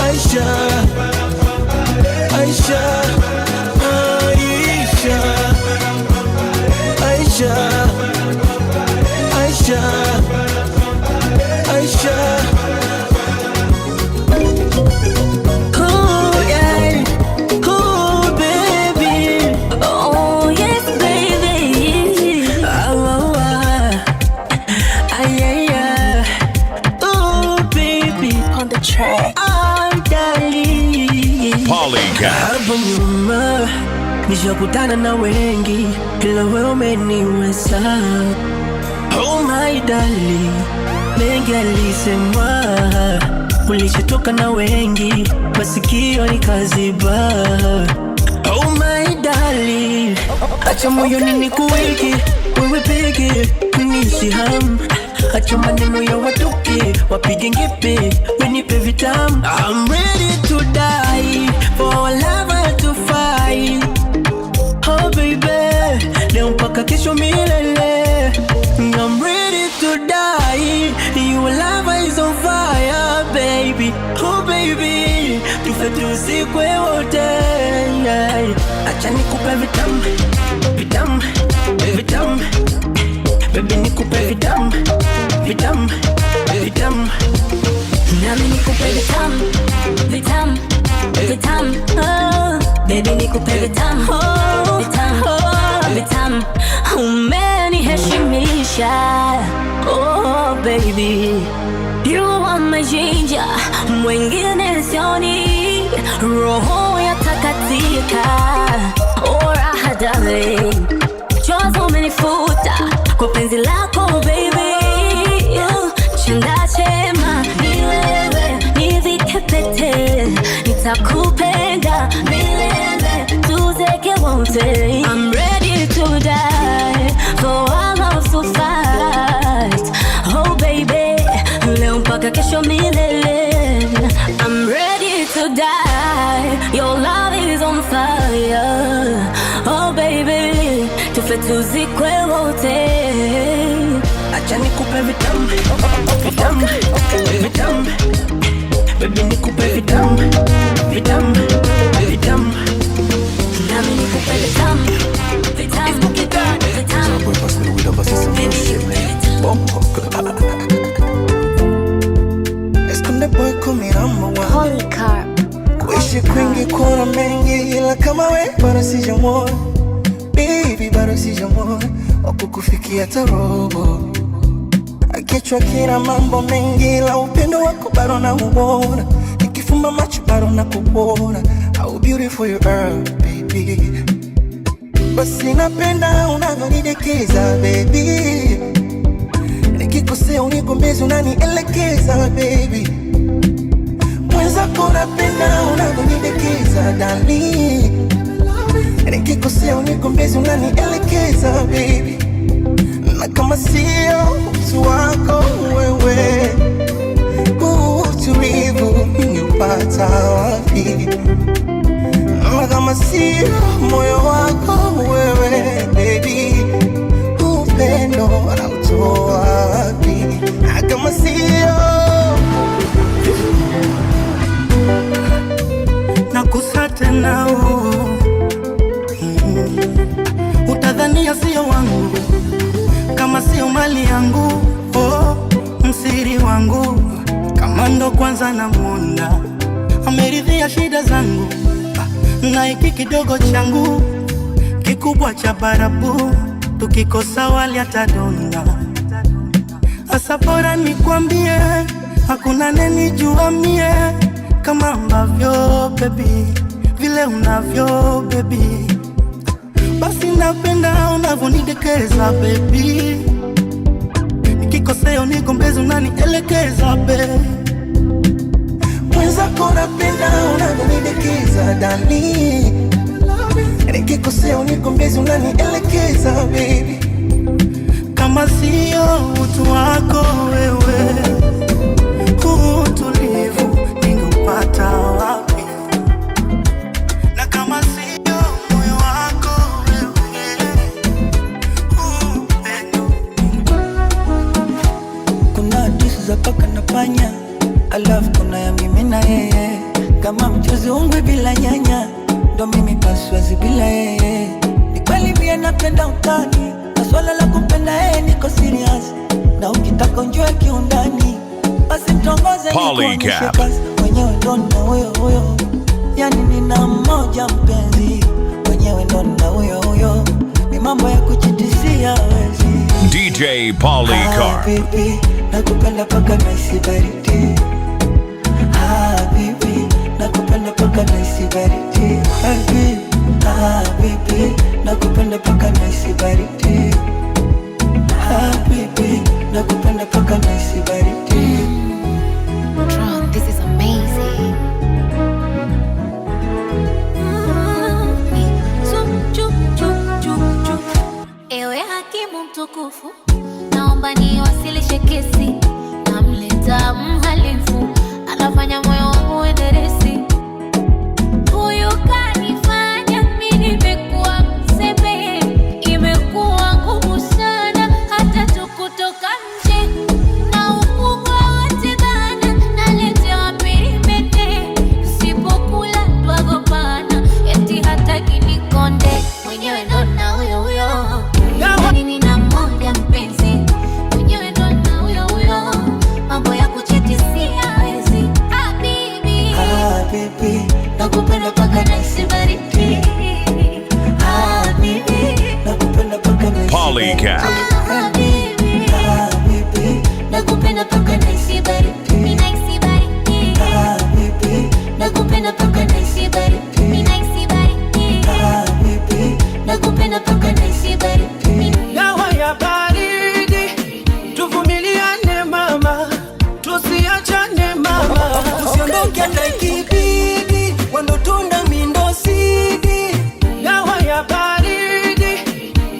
Aisha. Aisha. Aisha. Aisha. Aisha. Aisha. Ooh, yeah. Ooh, baby. Oh, yes, baby. Oh, oh, ah. Ay, ay, ay. Ooh, baby. On the track. Oh, darling. Polycat. Hapo nyuma nishakutana na wengi, ila wewe umeniweza. Oh my darling, mengi alisemwa, ulishatoka na wengi, masikio nikaziba. Oh my darling, acha moyoni nikuweke, wewe peke nisihamu. Acha maneno ya watuke, wapige ngepe, wenipe vitamu. I'm ready to die for our lover to fight. Oh baby, leo mpaka kesho milele. I'm ready to die. Your love is on fire, baby. Oh baby, tufe tuzikwe wote. Acha nikupe vitamu, vitamu, vitamu. Baby nikupe vitamu, vitamu, vitamu. Nami nikupe vitamu, vitamu, vitamu. Oh, baby nikupe vitamu, vitamu, vitamu. Umeniheshimisha, oh baby. You are my ginger, mwingine sioni. Roho ya takatika, oh raha darling. Chozi umenifuta kwa penzi lako baby. Chanda chema ni wewe, nivike pete, nitakupenda milele, tuzeke wote. I'm ready to die for our love to fight. Oh baby, leo mpaka kesho milele. I'm ready to die, your love is on fire. Oh baby, tufe tuzikwe wote. Acha nikupe vitamu, vitamu, vitamu. Baby nikupe vitamu, vitamu, vitamu. Nami nikupe vitamu, vitamu, vitamu. Boy, pass me the weed, I bust some real shit, man. Bump up. Esconde boy, call me number one. Polycarp. Kuishi kwingi kuna mengi, ila kama we bado sijamwona. Baby bado sijamwona wa kukufikia hata robo. Kichwa kina mambo mengi, la upendo wako bado nauona. Nikifumba macho bado nakuona. How beautiful you are, baby. Basi napenda unavyonidekeza baby, nikikosea unigombezi unanielekeza baby. Mwenzako napenda unavyonidekeza dali, nikikosea unigombezi unanielekeza baby, na kama sio utu wako wewe, utulivu ningeupata wapi? Na kama sio moyo wako wewe baby, upendo nautoa wapi? Na kama sio nakusa tena oh. Utadhania sio wangu kama sio mali yangu oh, msiri wangu kama ndo kwanza namwona ameridhia shida zangu na hiki kidogo changu kikubwa cha barabu tukikosa wali atadonda. Asa bora nikwambie hakuna nenijua mie kama ambavyo baby vile unavyo baby, basi napenda unavyonidekeza baby, nikikosea unigombezi unanielekeza baby. Mwenzako napenda unavyonidekeza dali, nikikosea unigombezi unanielekeza baby, kama sio utu wako wewe, utulivu ningeupata wapi? Na kama sio moyo wako wewe, upendo. Kuna hadithi za paka na panya, alafu kuna ya mimi na yeye. Kama mchuzi ungwe bila nyanya, ndo mimi paswazi bila yeye. Ni kweli mie napenda utani, na swala la kumpenda yeye niko serious. Na ukitaka unjue kiundani, basi mtongoze nikuonyeshe Polycap. kazi. Mwenyewe ndo nina huyo huyo, yani nina mmoja mpenzi, mwenyewe ndo nina huyo huyo. Ni mambo ya kuchitisia wezi. DJ Polycarp. Habibi, nakupenda paka nahisi baridi. Habibi, nakupenda paka nahisi baridi. Habibi, habibi, nakupenda paka nahisi baridi. Habibi, nakupenda paka nahisi baridi. Tron, this is amazing. Ewe hakimu mtukufu, naomba niwasilishe kesi. Namleta mhalifu, anafanya moyo wangu uendelesi. Huyu kanifanya mimi nimekuwa mzembe, imekuwa ngumu sana hata tu kutoka nje. Na ukubwa wote bana, naletewa peremende, sipokula twagombana, eti hataki nikonde. Mwenyewe ndo na huyo huyo, yani nina mmoja mpenzi, mwenyewe ndo na huyo huyo, mambo ya kuchiti hawezi. Habibi, Habibi, nakupenda paka nahisi baridi. Habibi, nakupenda paka nahisi Polycap. Habibi, Habibi, nakupenda paka nahisi baridi. Mimi nahisi baridi. Habibi, nakupenda paka nahisi baridi. Mimi nahisi baridi. Habibi, nakupenda paka nahisi baridi. Dawa ya baridi, tuvumiliane mama, tusiachane mama. Usiondoke hata ikibidi, wandotunda mindo sidi. Dawa ya baridi,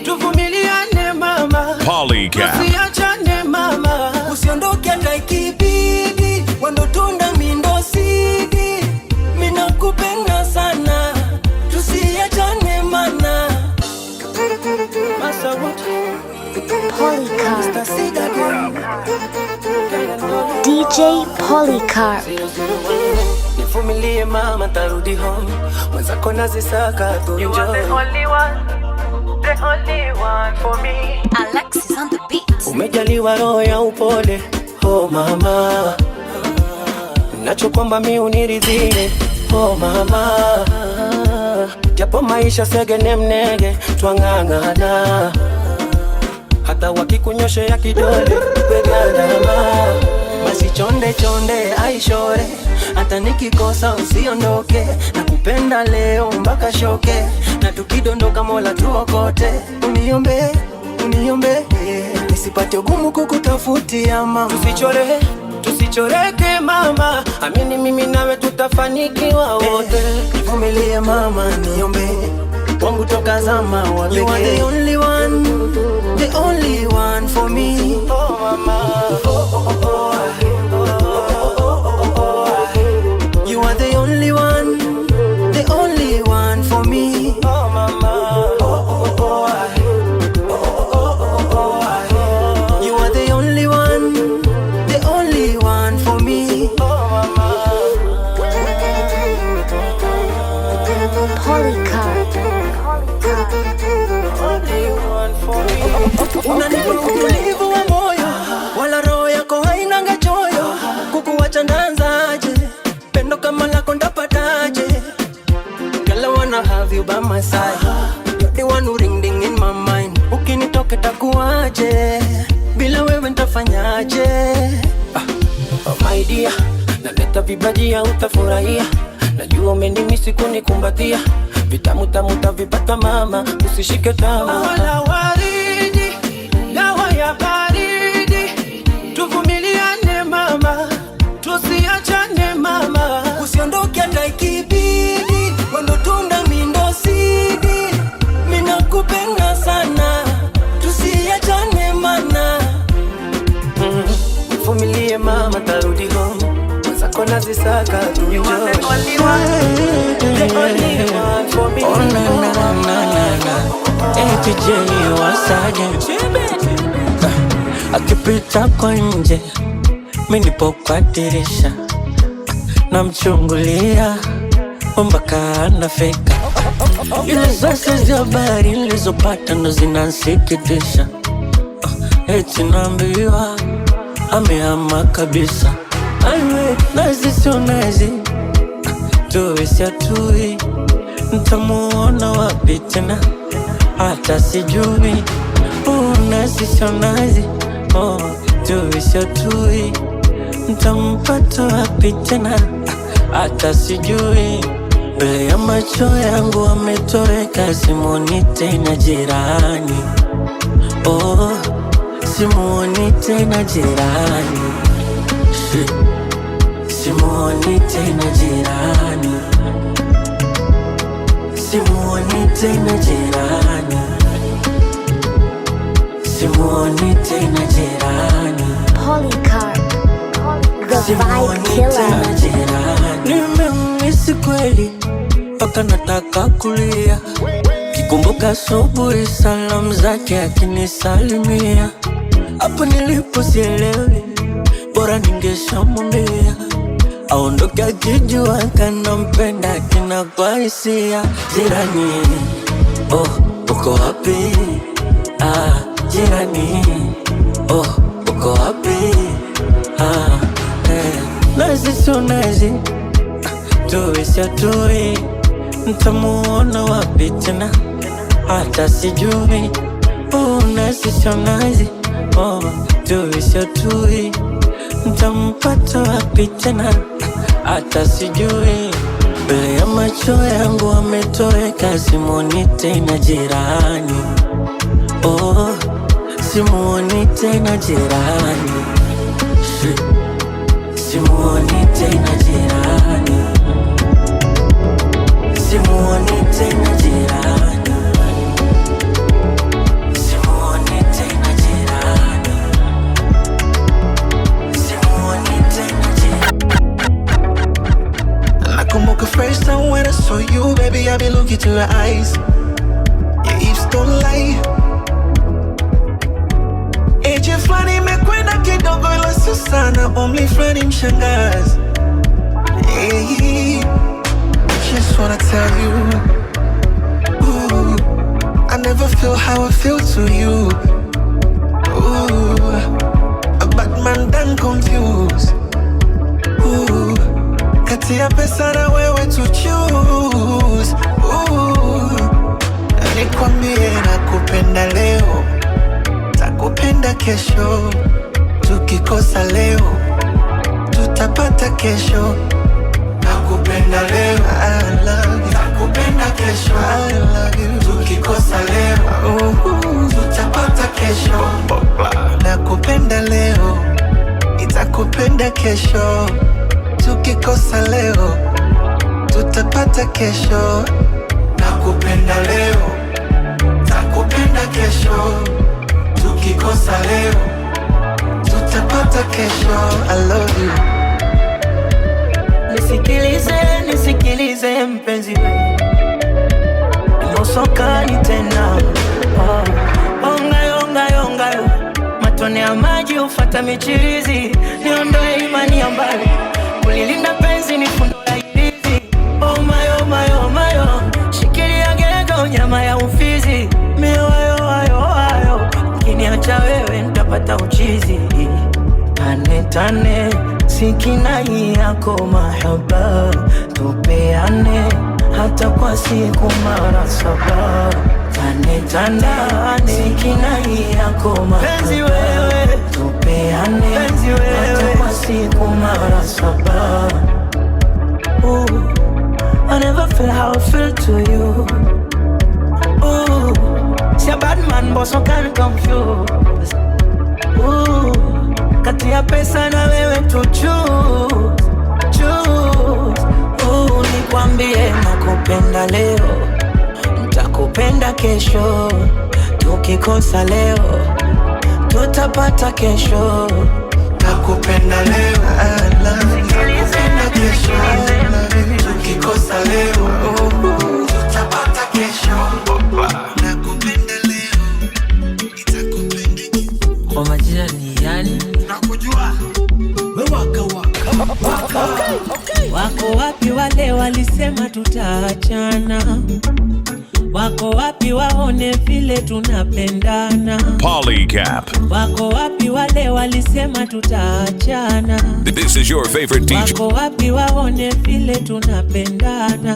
tuvumiliane mama, Polycap. tusiachane mama. Usiondoke hata ikibidi, wandotunda mindo sidi. Minakupenda sana, tusiachane mana. Masa wote, Polycarp. Mr. Cigarette. DJ Polycarp. Nivumilie mama, tarudi home, mwenzako nazisaka tu You are the enjoy. only one, the only one for me. Alexis on the beat. Umejaliwa roho ya upole, oh mama, nachokwamba mi uniridhie, oh mama, japo maisha segene mnege, twang'ang'ana, Hata wakikunyoshea kidole wegandama. Basi chonde chonde aishore, hata nikikosa usiondoke. Nakupenda leo mpaka shoke, na tukidondoka Mola tuokote. Uniombe, uniombe, nisipate ugumu kukutafutia mama. Tusichore, tusichoreke mama, amini mimi nawe tutafanikiwa wote. Nivumilie mama, niombe wangu toka zama wa pekee. You are the only one, the only one for me. Oh mama, oh oh oh oh, oh oh oh oh. You are the only one, the only one for me. Oh mama, oh oh oh oh, oh oh oh oh. You are the only one, the only one for me. Oh mama. Polycarp. Unanipa utulivu wa moyo, wala roho yako hainanga choyo. Kukuwacha ndaanzaje? Pendo kama lako ndapataje? Girl, I wanna have you by my side. You're the one who ring ding in my mind. Ukinitoka takuaje? Bila wewe nitafanyaje? Oh my dear, naleta vibajia utafurahia. Najua umenimisi kunikumbatia. Vitamu tamu tavipata mama, usishike tamaa. Wala waridi, dawa ya baridi. Tuvumiliane mama, tusiachane mama. Usiondoke hata ikibidi, wendo tunda mindo sidi. Mina kupenda sana, tusiachane mana. Vumilie mama, tarudi home. Mwenzako nazisaka tu. You are the only one, the only one for me. Oh na na na na na, ATJ wasaje? Akipita kwa nje, mimi nipo kwa dirisha, namchungulia mpaka anafika. Ile sasa za habari nilizopata ndo zinansikitisha. Eti naambiwa amehama kabisa. Aiwe nazi sio nazi, tuwe si atui, ntamuona wapi tena? Hata sijui. Nazi sio nazi, oh, tuwe si atui, ntampata wapi tena? Hata sijui. Mbele ya macho yangu ametoweka, simuoni tena jirani. Oh, simuoni tena jirani. Simuoni tena jirani. Simuoni tena jirani. Simuoni tena jirani. Polycarp, the vibe Simuoni killer. tena jirani. Nimemisi kweli mpaka nataka kulia. Kikumbuka asubuhi salamu zake akinisalimia. Hapo nilipo sielewi, bora ningeshamwambia aondoke akijua kanampenda kina kwa hisia. Jirani, oh, uko wapi? Ah, jirani, oh, uko wapi? Ah, eh. Nazi sio nazi, tuwe si atui, ntamuona wapi tena? Hata sijui. Oh, nazi sio nazi, oh, tuwe si atui, ntampata wapi tena? Hata sijui. Mbele ya macho yangu ametoweka, simuoni tena jirani. Oh, simuoni tena jirani. Simuoni tena jirani. Simuoni tena jirani. Simuoni tena jirani. Simuoni tena jirani. Nakumbuka first time when I saw you, baby, I be looking to your eyes. Your hips don't lie. Age fulani imekwenda kidogo ila sio sana, umri fulani mshangazi. Hey, just wanna tell you, ooh, I never feel how I feel to you. Ooh, a bad man done confused. Ooh, kati ya pesa na wewe to choose. Ooh, nikwambie nakupenda leo, kesho. Tukikosa leo, tutapata kesho. Nakupenda leo, I love you. Nakupenda kesho, I love you. Tukikosa leo, tutapata kesho. Nakupenda leo, nitakupenda kesho. Tukikosa leo, tutapata kesho. Nakupenda leo, takupenda kesho. Tukikosa leo, tutapata kesho. I love you. Nisikilize, nisikilize mpenzi we, Mbosokani tena, oh. Ongayo, ongayo, ongayo. Matone ya maji ufata michirizi. Niondoe imani ya mbali. Kulilinda penzi ni fundo la ilizi. Oh my, oh my, oh my, oh. Shikilia gego nyama ya ufizi. Miwayo, ayo, ayo. Ukiniacha wewe nitapata uchizi. Tane, tane. Sikinai yako mahaba. Tupeane hata kwa siku mara saba. Tane, tane. Sikinai yako mahaba. Penzi wewe. Tupeane penzi wewe hata kwa siku mara saba. Ooh, I never feel how I feel to you. Ooh, see a bad man but so can confuse. Ooh, kati ya pesa na wewe to choose, choose. Ooh, nikwambie nakupenda leo, nitakupenda kesho. Tukikosa leo, tutapata kesho. Nakupenda leo, I love you. Nakupenda kesho, I love you. Tukikosa leo, tutapata kesho. Nakupenda leo, nitakupenda kesho. Kwa majina ni yani? Nakujua. We waka waka. Waka. Okay. Wako wapi wale walisema tutaachana? Wako wapi waone vile tunapendana? Polycap. Wako wapi wale walisema tutaachana? This is your favorite DJ. Wako wapi waone vile tunapendana?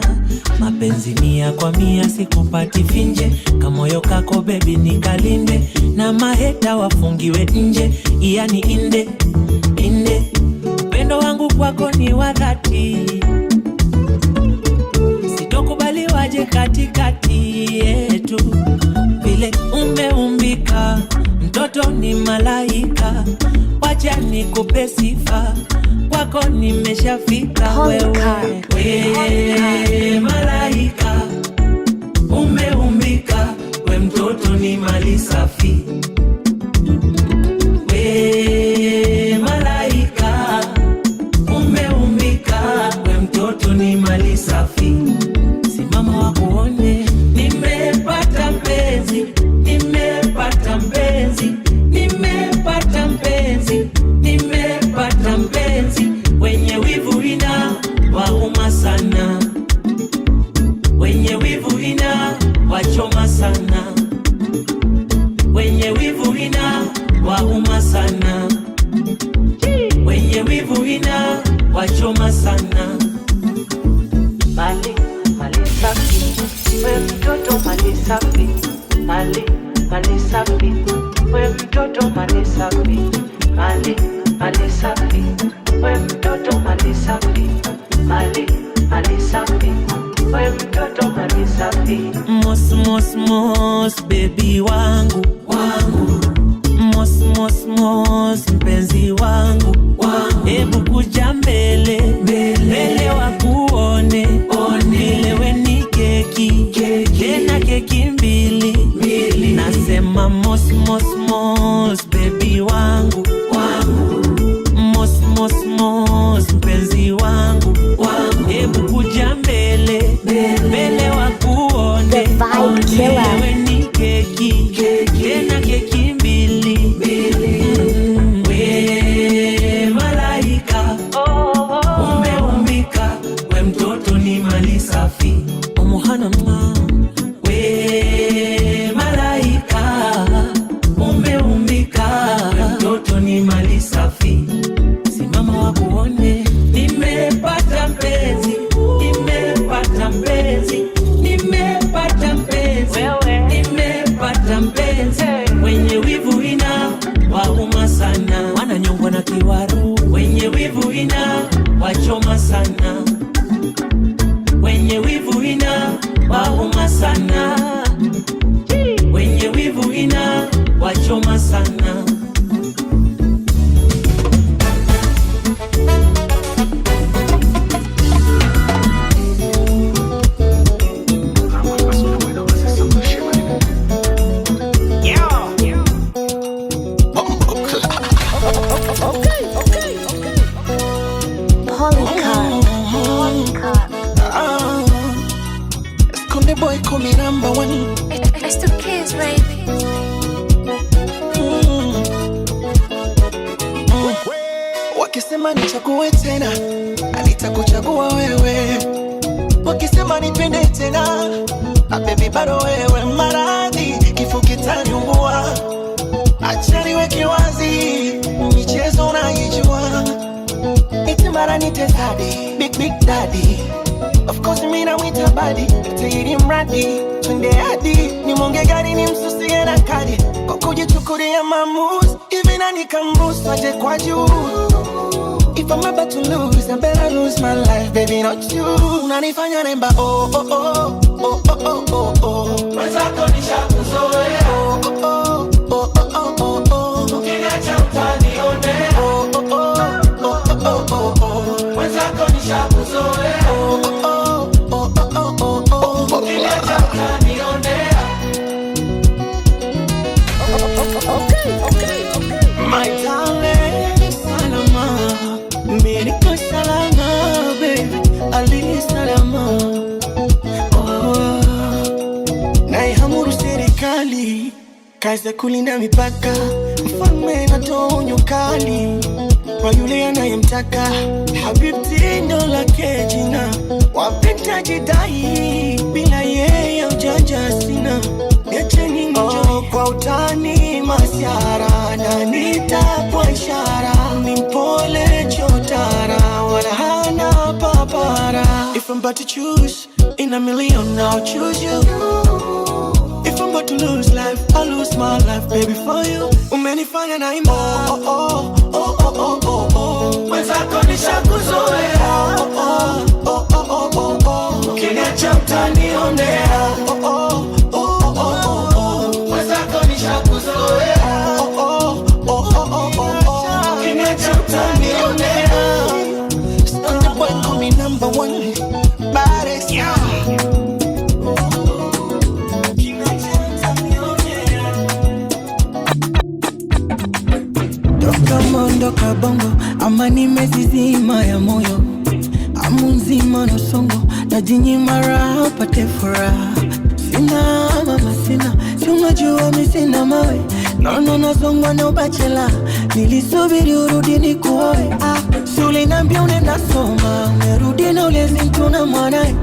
Mapenzi mia kwa mia sikupati finje. Kamoyo kako baby nikalinde. Na maheta wafungiwe nje. Yani inde, inde. Upendo wangu kwako ni wa dhati. Sitokubali waje katikati yetu. Vile umeumbika, mtoto ni malaika. Wacha nikupe sifa, kwako nimeshafika wewe. We malaika, umeumbika, we mtoto ni mali safi. We malaika, umeumbika, we mtoto ni mali safi. Simama wakuone, nimepata mpenzi, nimepata mpenzi, nimepata mpenzi, nimepata mpenzi. Wenye wivu ina wauma sana, wenye wivu ina wachoma sana, wenye wivu ina wauma sana, wenye wivu ina wachoma sana. Mali, mali safi, we mtoto mali safi. Mali, mali safi, we mtoto mali safi. Mali, mali safi, we mtoto mali safi. Mali, mali safi, we mtoto mali safi. Mos, mos, mos, baby wangu, wangu. Mos, mos, mos, mpenzi wangu, wangu. Ebu kuja mbele, mbele wakuone, vile we ni keki, tena keki mbili, mbili. Nasema mos, mos, mos, baby wangu, wangu. Mos, mos, mos, mpenzi wangu, wangu. Ebu kuja mbele, mbele wakuone, vile we ni keki, tena keki mbili, mbili. We malaika, umeumbika, we mtoto ni mali safi. Omuhana mwa, we malaika, umeumbika, we mtoto ni mali safi. Simama wakuone, nimepata mpenzi, nimepata mpenzi, nimepata mpenzi, me number one. It's the kids, baby. Wakisema nichague tena, nitakuchagua wewe. Wakisema nipende tena, baby bado wewe. Maradhi kifo kitaniua, acha niweke wazi, michezo naijua. Iti mara nite daddy, big big daddy. Of course mimi namwita badi, tairi mradi, twende hadi nimonge gari nimsusie na kadi, kwa kujichukulia maamuzi hivi nani kamruhusu aje kwa juu. If I'm about to lose, I better lose my life, baby, not you. Unanifanya nemba, oh, oh, oh, oh, oh, oh, oh, oh. Mwenzako nishakuzoea. Oh, oh, oh, oh, oh, oh, oh. Ukiniacha utanionea. Oh, oh, oh, oh, oh, oh, oh. Mwenzako nishakuzoea. Oh, oh, oh, oh, oh, oh, oh. Ukiniacha utanionea. Okay, okay, okay. My darling, salama. Niko salama, baby, ali salama. Oh, naiamuru serikali kazi ya kulinda mipaka, mfalme natoa onyo kali kwa yule anayemtaka. Habibti ndo lake jina, wapenda jidai, bila yeye ujanja sina. Niacheni oh, kwa utani masiara na nitapwa ishara, ni mpole chotara wala hana papara. If I'm about to choose in a million, I'll choose you. If I'm about to lose life, I'll lose my life, baby, for you. Umenifanya na imba, oh, oh, oh, oh, oh, oh, oh. Mwenzako nishakuzoea. Oh, oh, oh, oh, oh, oh, oh. Ukiniacha utanionea. Oh, oh, oh, oh, oh, oh. Mwenzako nishakuzoea. Oh, oh, oh, oh, oh, oh, oh. Ukiniacha utanionea. Stunner boy, call me number one. Baddest. Yeah. Toka mondo kabongo, amani mezizima ya moyo, amu nzima na usongo, najinyima raha upate furaha. Sina mama sina, si unajua mi sina mawe, nono nazongwa na ubachela, nilisubiri urudi nikuoe. Ah, si uliniambia unaenda soma, umerudi na ulezi mtu na mwanae,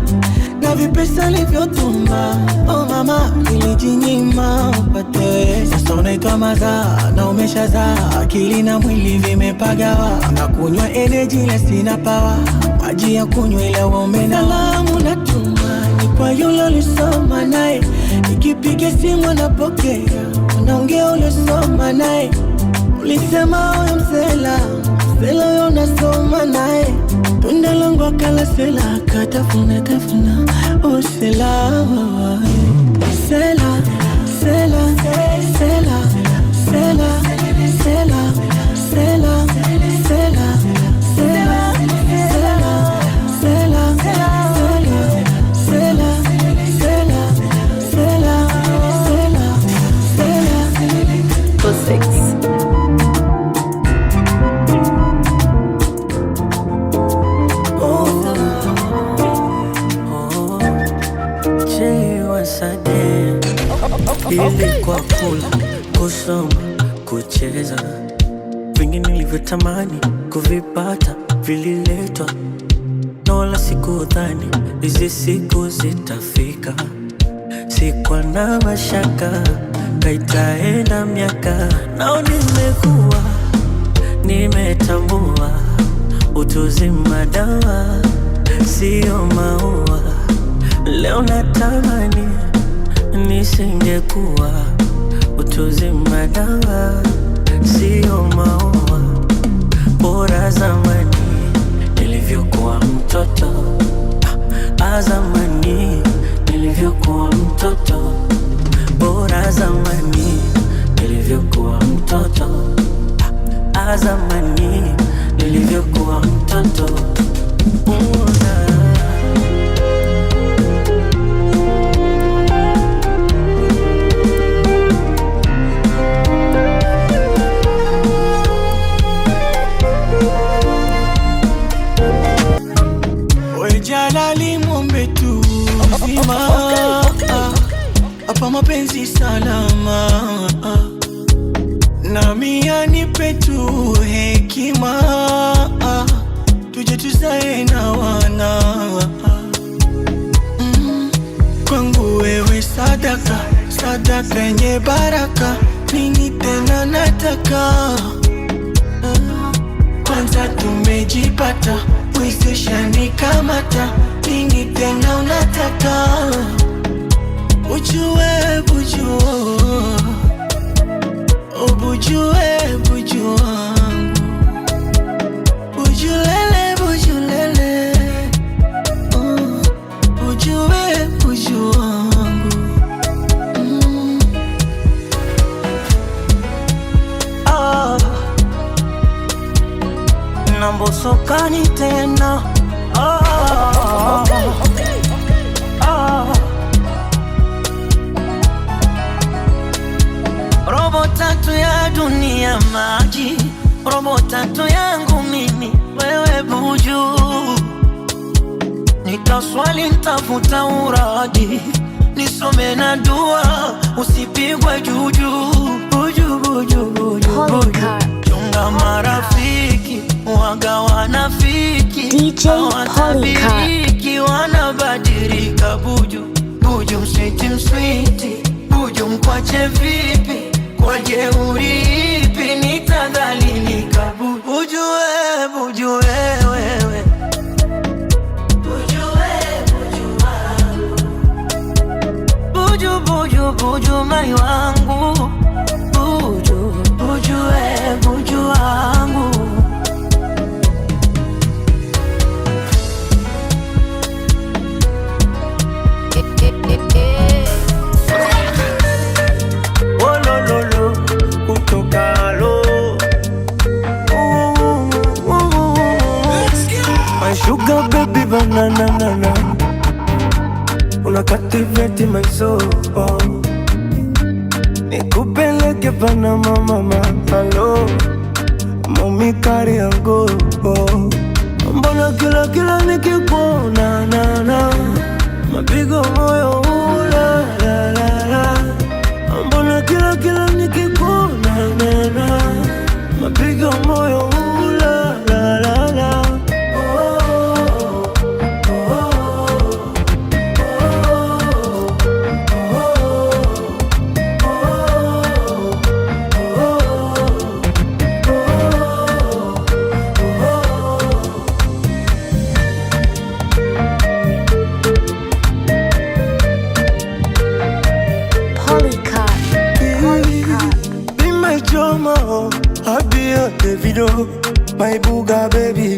na vipesa nilivyotuma. Oh mama, nilijinyima upate. Sasa unaitwa mazaa na umeshazaa, akili na mwili vimepagawa, na kunywa energy ila sina power, maji ya kunywa ila umenawa. Salamu natuma ni kwa yule ulisoma naye, nikipiga simu anapokea, unaongea ulisoma naye, ulisema wewe msela msela, wewe unasoma naye, tunda langu akala sela, katafuna tafuna, oh sela, sela, sela, sela, sela, sela, sela, sela, sela, sela, sela, sela, sela, sela, sela, sela. 6. Ilikuwa kula, kusoma, kucheza, vingi nilivyotamani kuvipata vililetwa, na wala sikudhani hizi siku zitafika. Sikuwa na mashaka kaitaenda miaka, nao nimekuwa nimetambua utuzima dawa sio maua. Leo natamani nisingekuwa utuzima dawa sio maua, bora zamani nilivyokuwa mtoto. Zamani nilivyokuwa mtoto, bora zamani nilivyokuwa mtoto. Zamani nilivyokuwa mtoto. Una We Jalali mwombe tu uzima. Hapa mapenzi salama, nami anipe tu hekima, tuje tuzae na wana. Kwangu wewe sadaka, sadaka yenye baraka, nini tena nataka? Kwanza tumejipata, wezesha nikamata, nini tena unataka? Ujue bujua, ubujue bujua, bujulele bujulele, ujue bujua. Nambosokani tena. Robo tatu ya dunia maji, robo tatu yangu mimi wewe buju, nitaswali nitafuta uradi, nisome na dua usipigwe juju. Buju, buju, buju, buju. Chunga marafiki waga wanafiki, DJ hawatabiriki, wanabadilika. Buju buju mswiti mswiti, buju mkwache vipi, kwa jeuri ipi nitadhalilika. Buju we, buju we, wewe buju we, buju wangu, buju buju buju mai wangu, buju buju we, buju wangu. My sugar baby banana nana, una captivate my soul. Nikupeleke Panama mama, hello mami kari yangu. Mbona kila kila nikikuona na na mapigo moyo la la la la. Mbona kila kila nikikuona na na mapigo moyo la la la la. Be my drama, I'll be your Davido, my booga baby.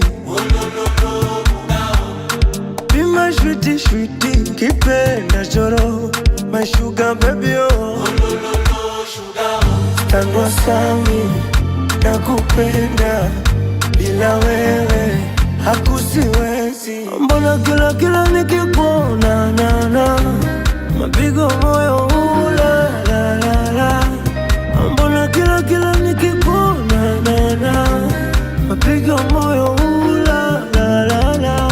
Be my sweetie, sweetie, kipenda choro, my sugar baby, oh. Tangwa sami, nakupenda, bila wewe, hakusiwezi. Mbona kila kila nikikuona na na, mapigo moyo la la la la. Mbona kila kila nikikuona na na, mapigo moyo la la la la.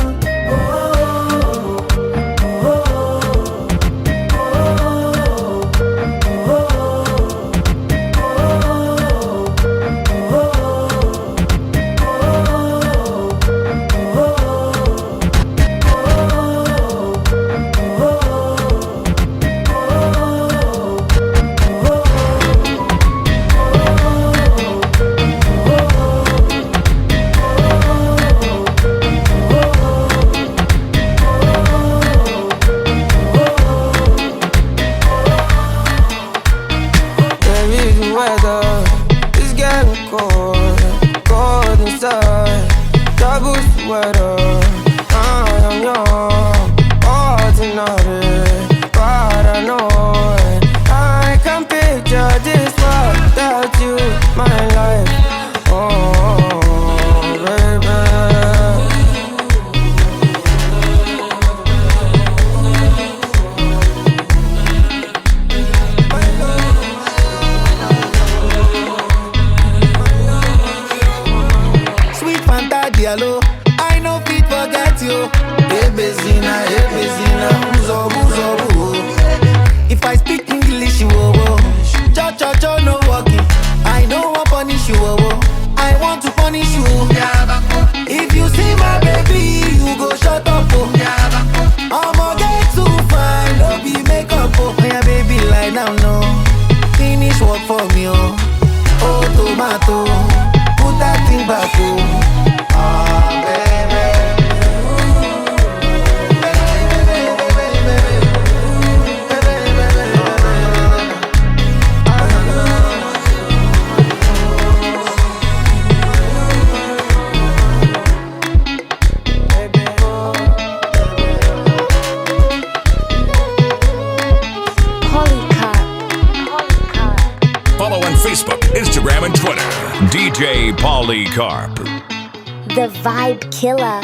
Oh, oh, oh, There is weather, it's getting cold, cold inside. Double sweater, I am young, ordinary, paranoid. I can picture this world without you, my life. Oh, baby. Sweet Fanta Diallo, I no fit forget you. Ebezina, Ebezina, uzobu, uzobu. If I speak down, no. Finish work for me, oh. Oh, tomato, put that thing back, oh. Ah, baby. Follow on Facebook, Instagram, and Twitter. DJ Polycarp. The Vibe Killer.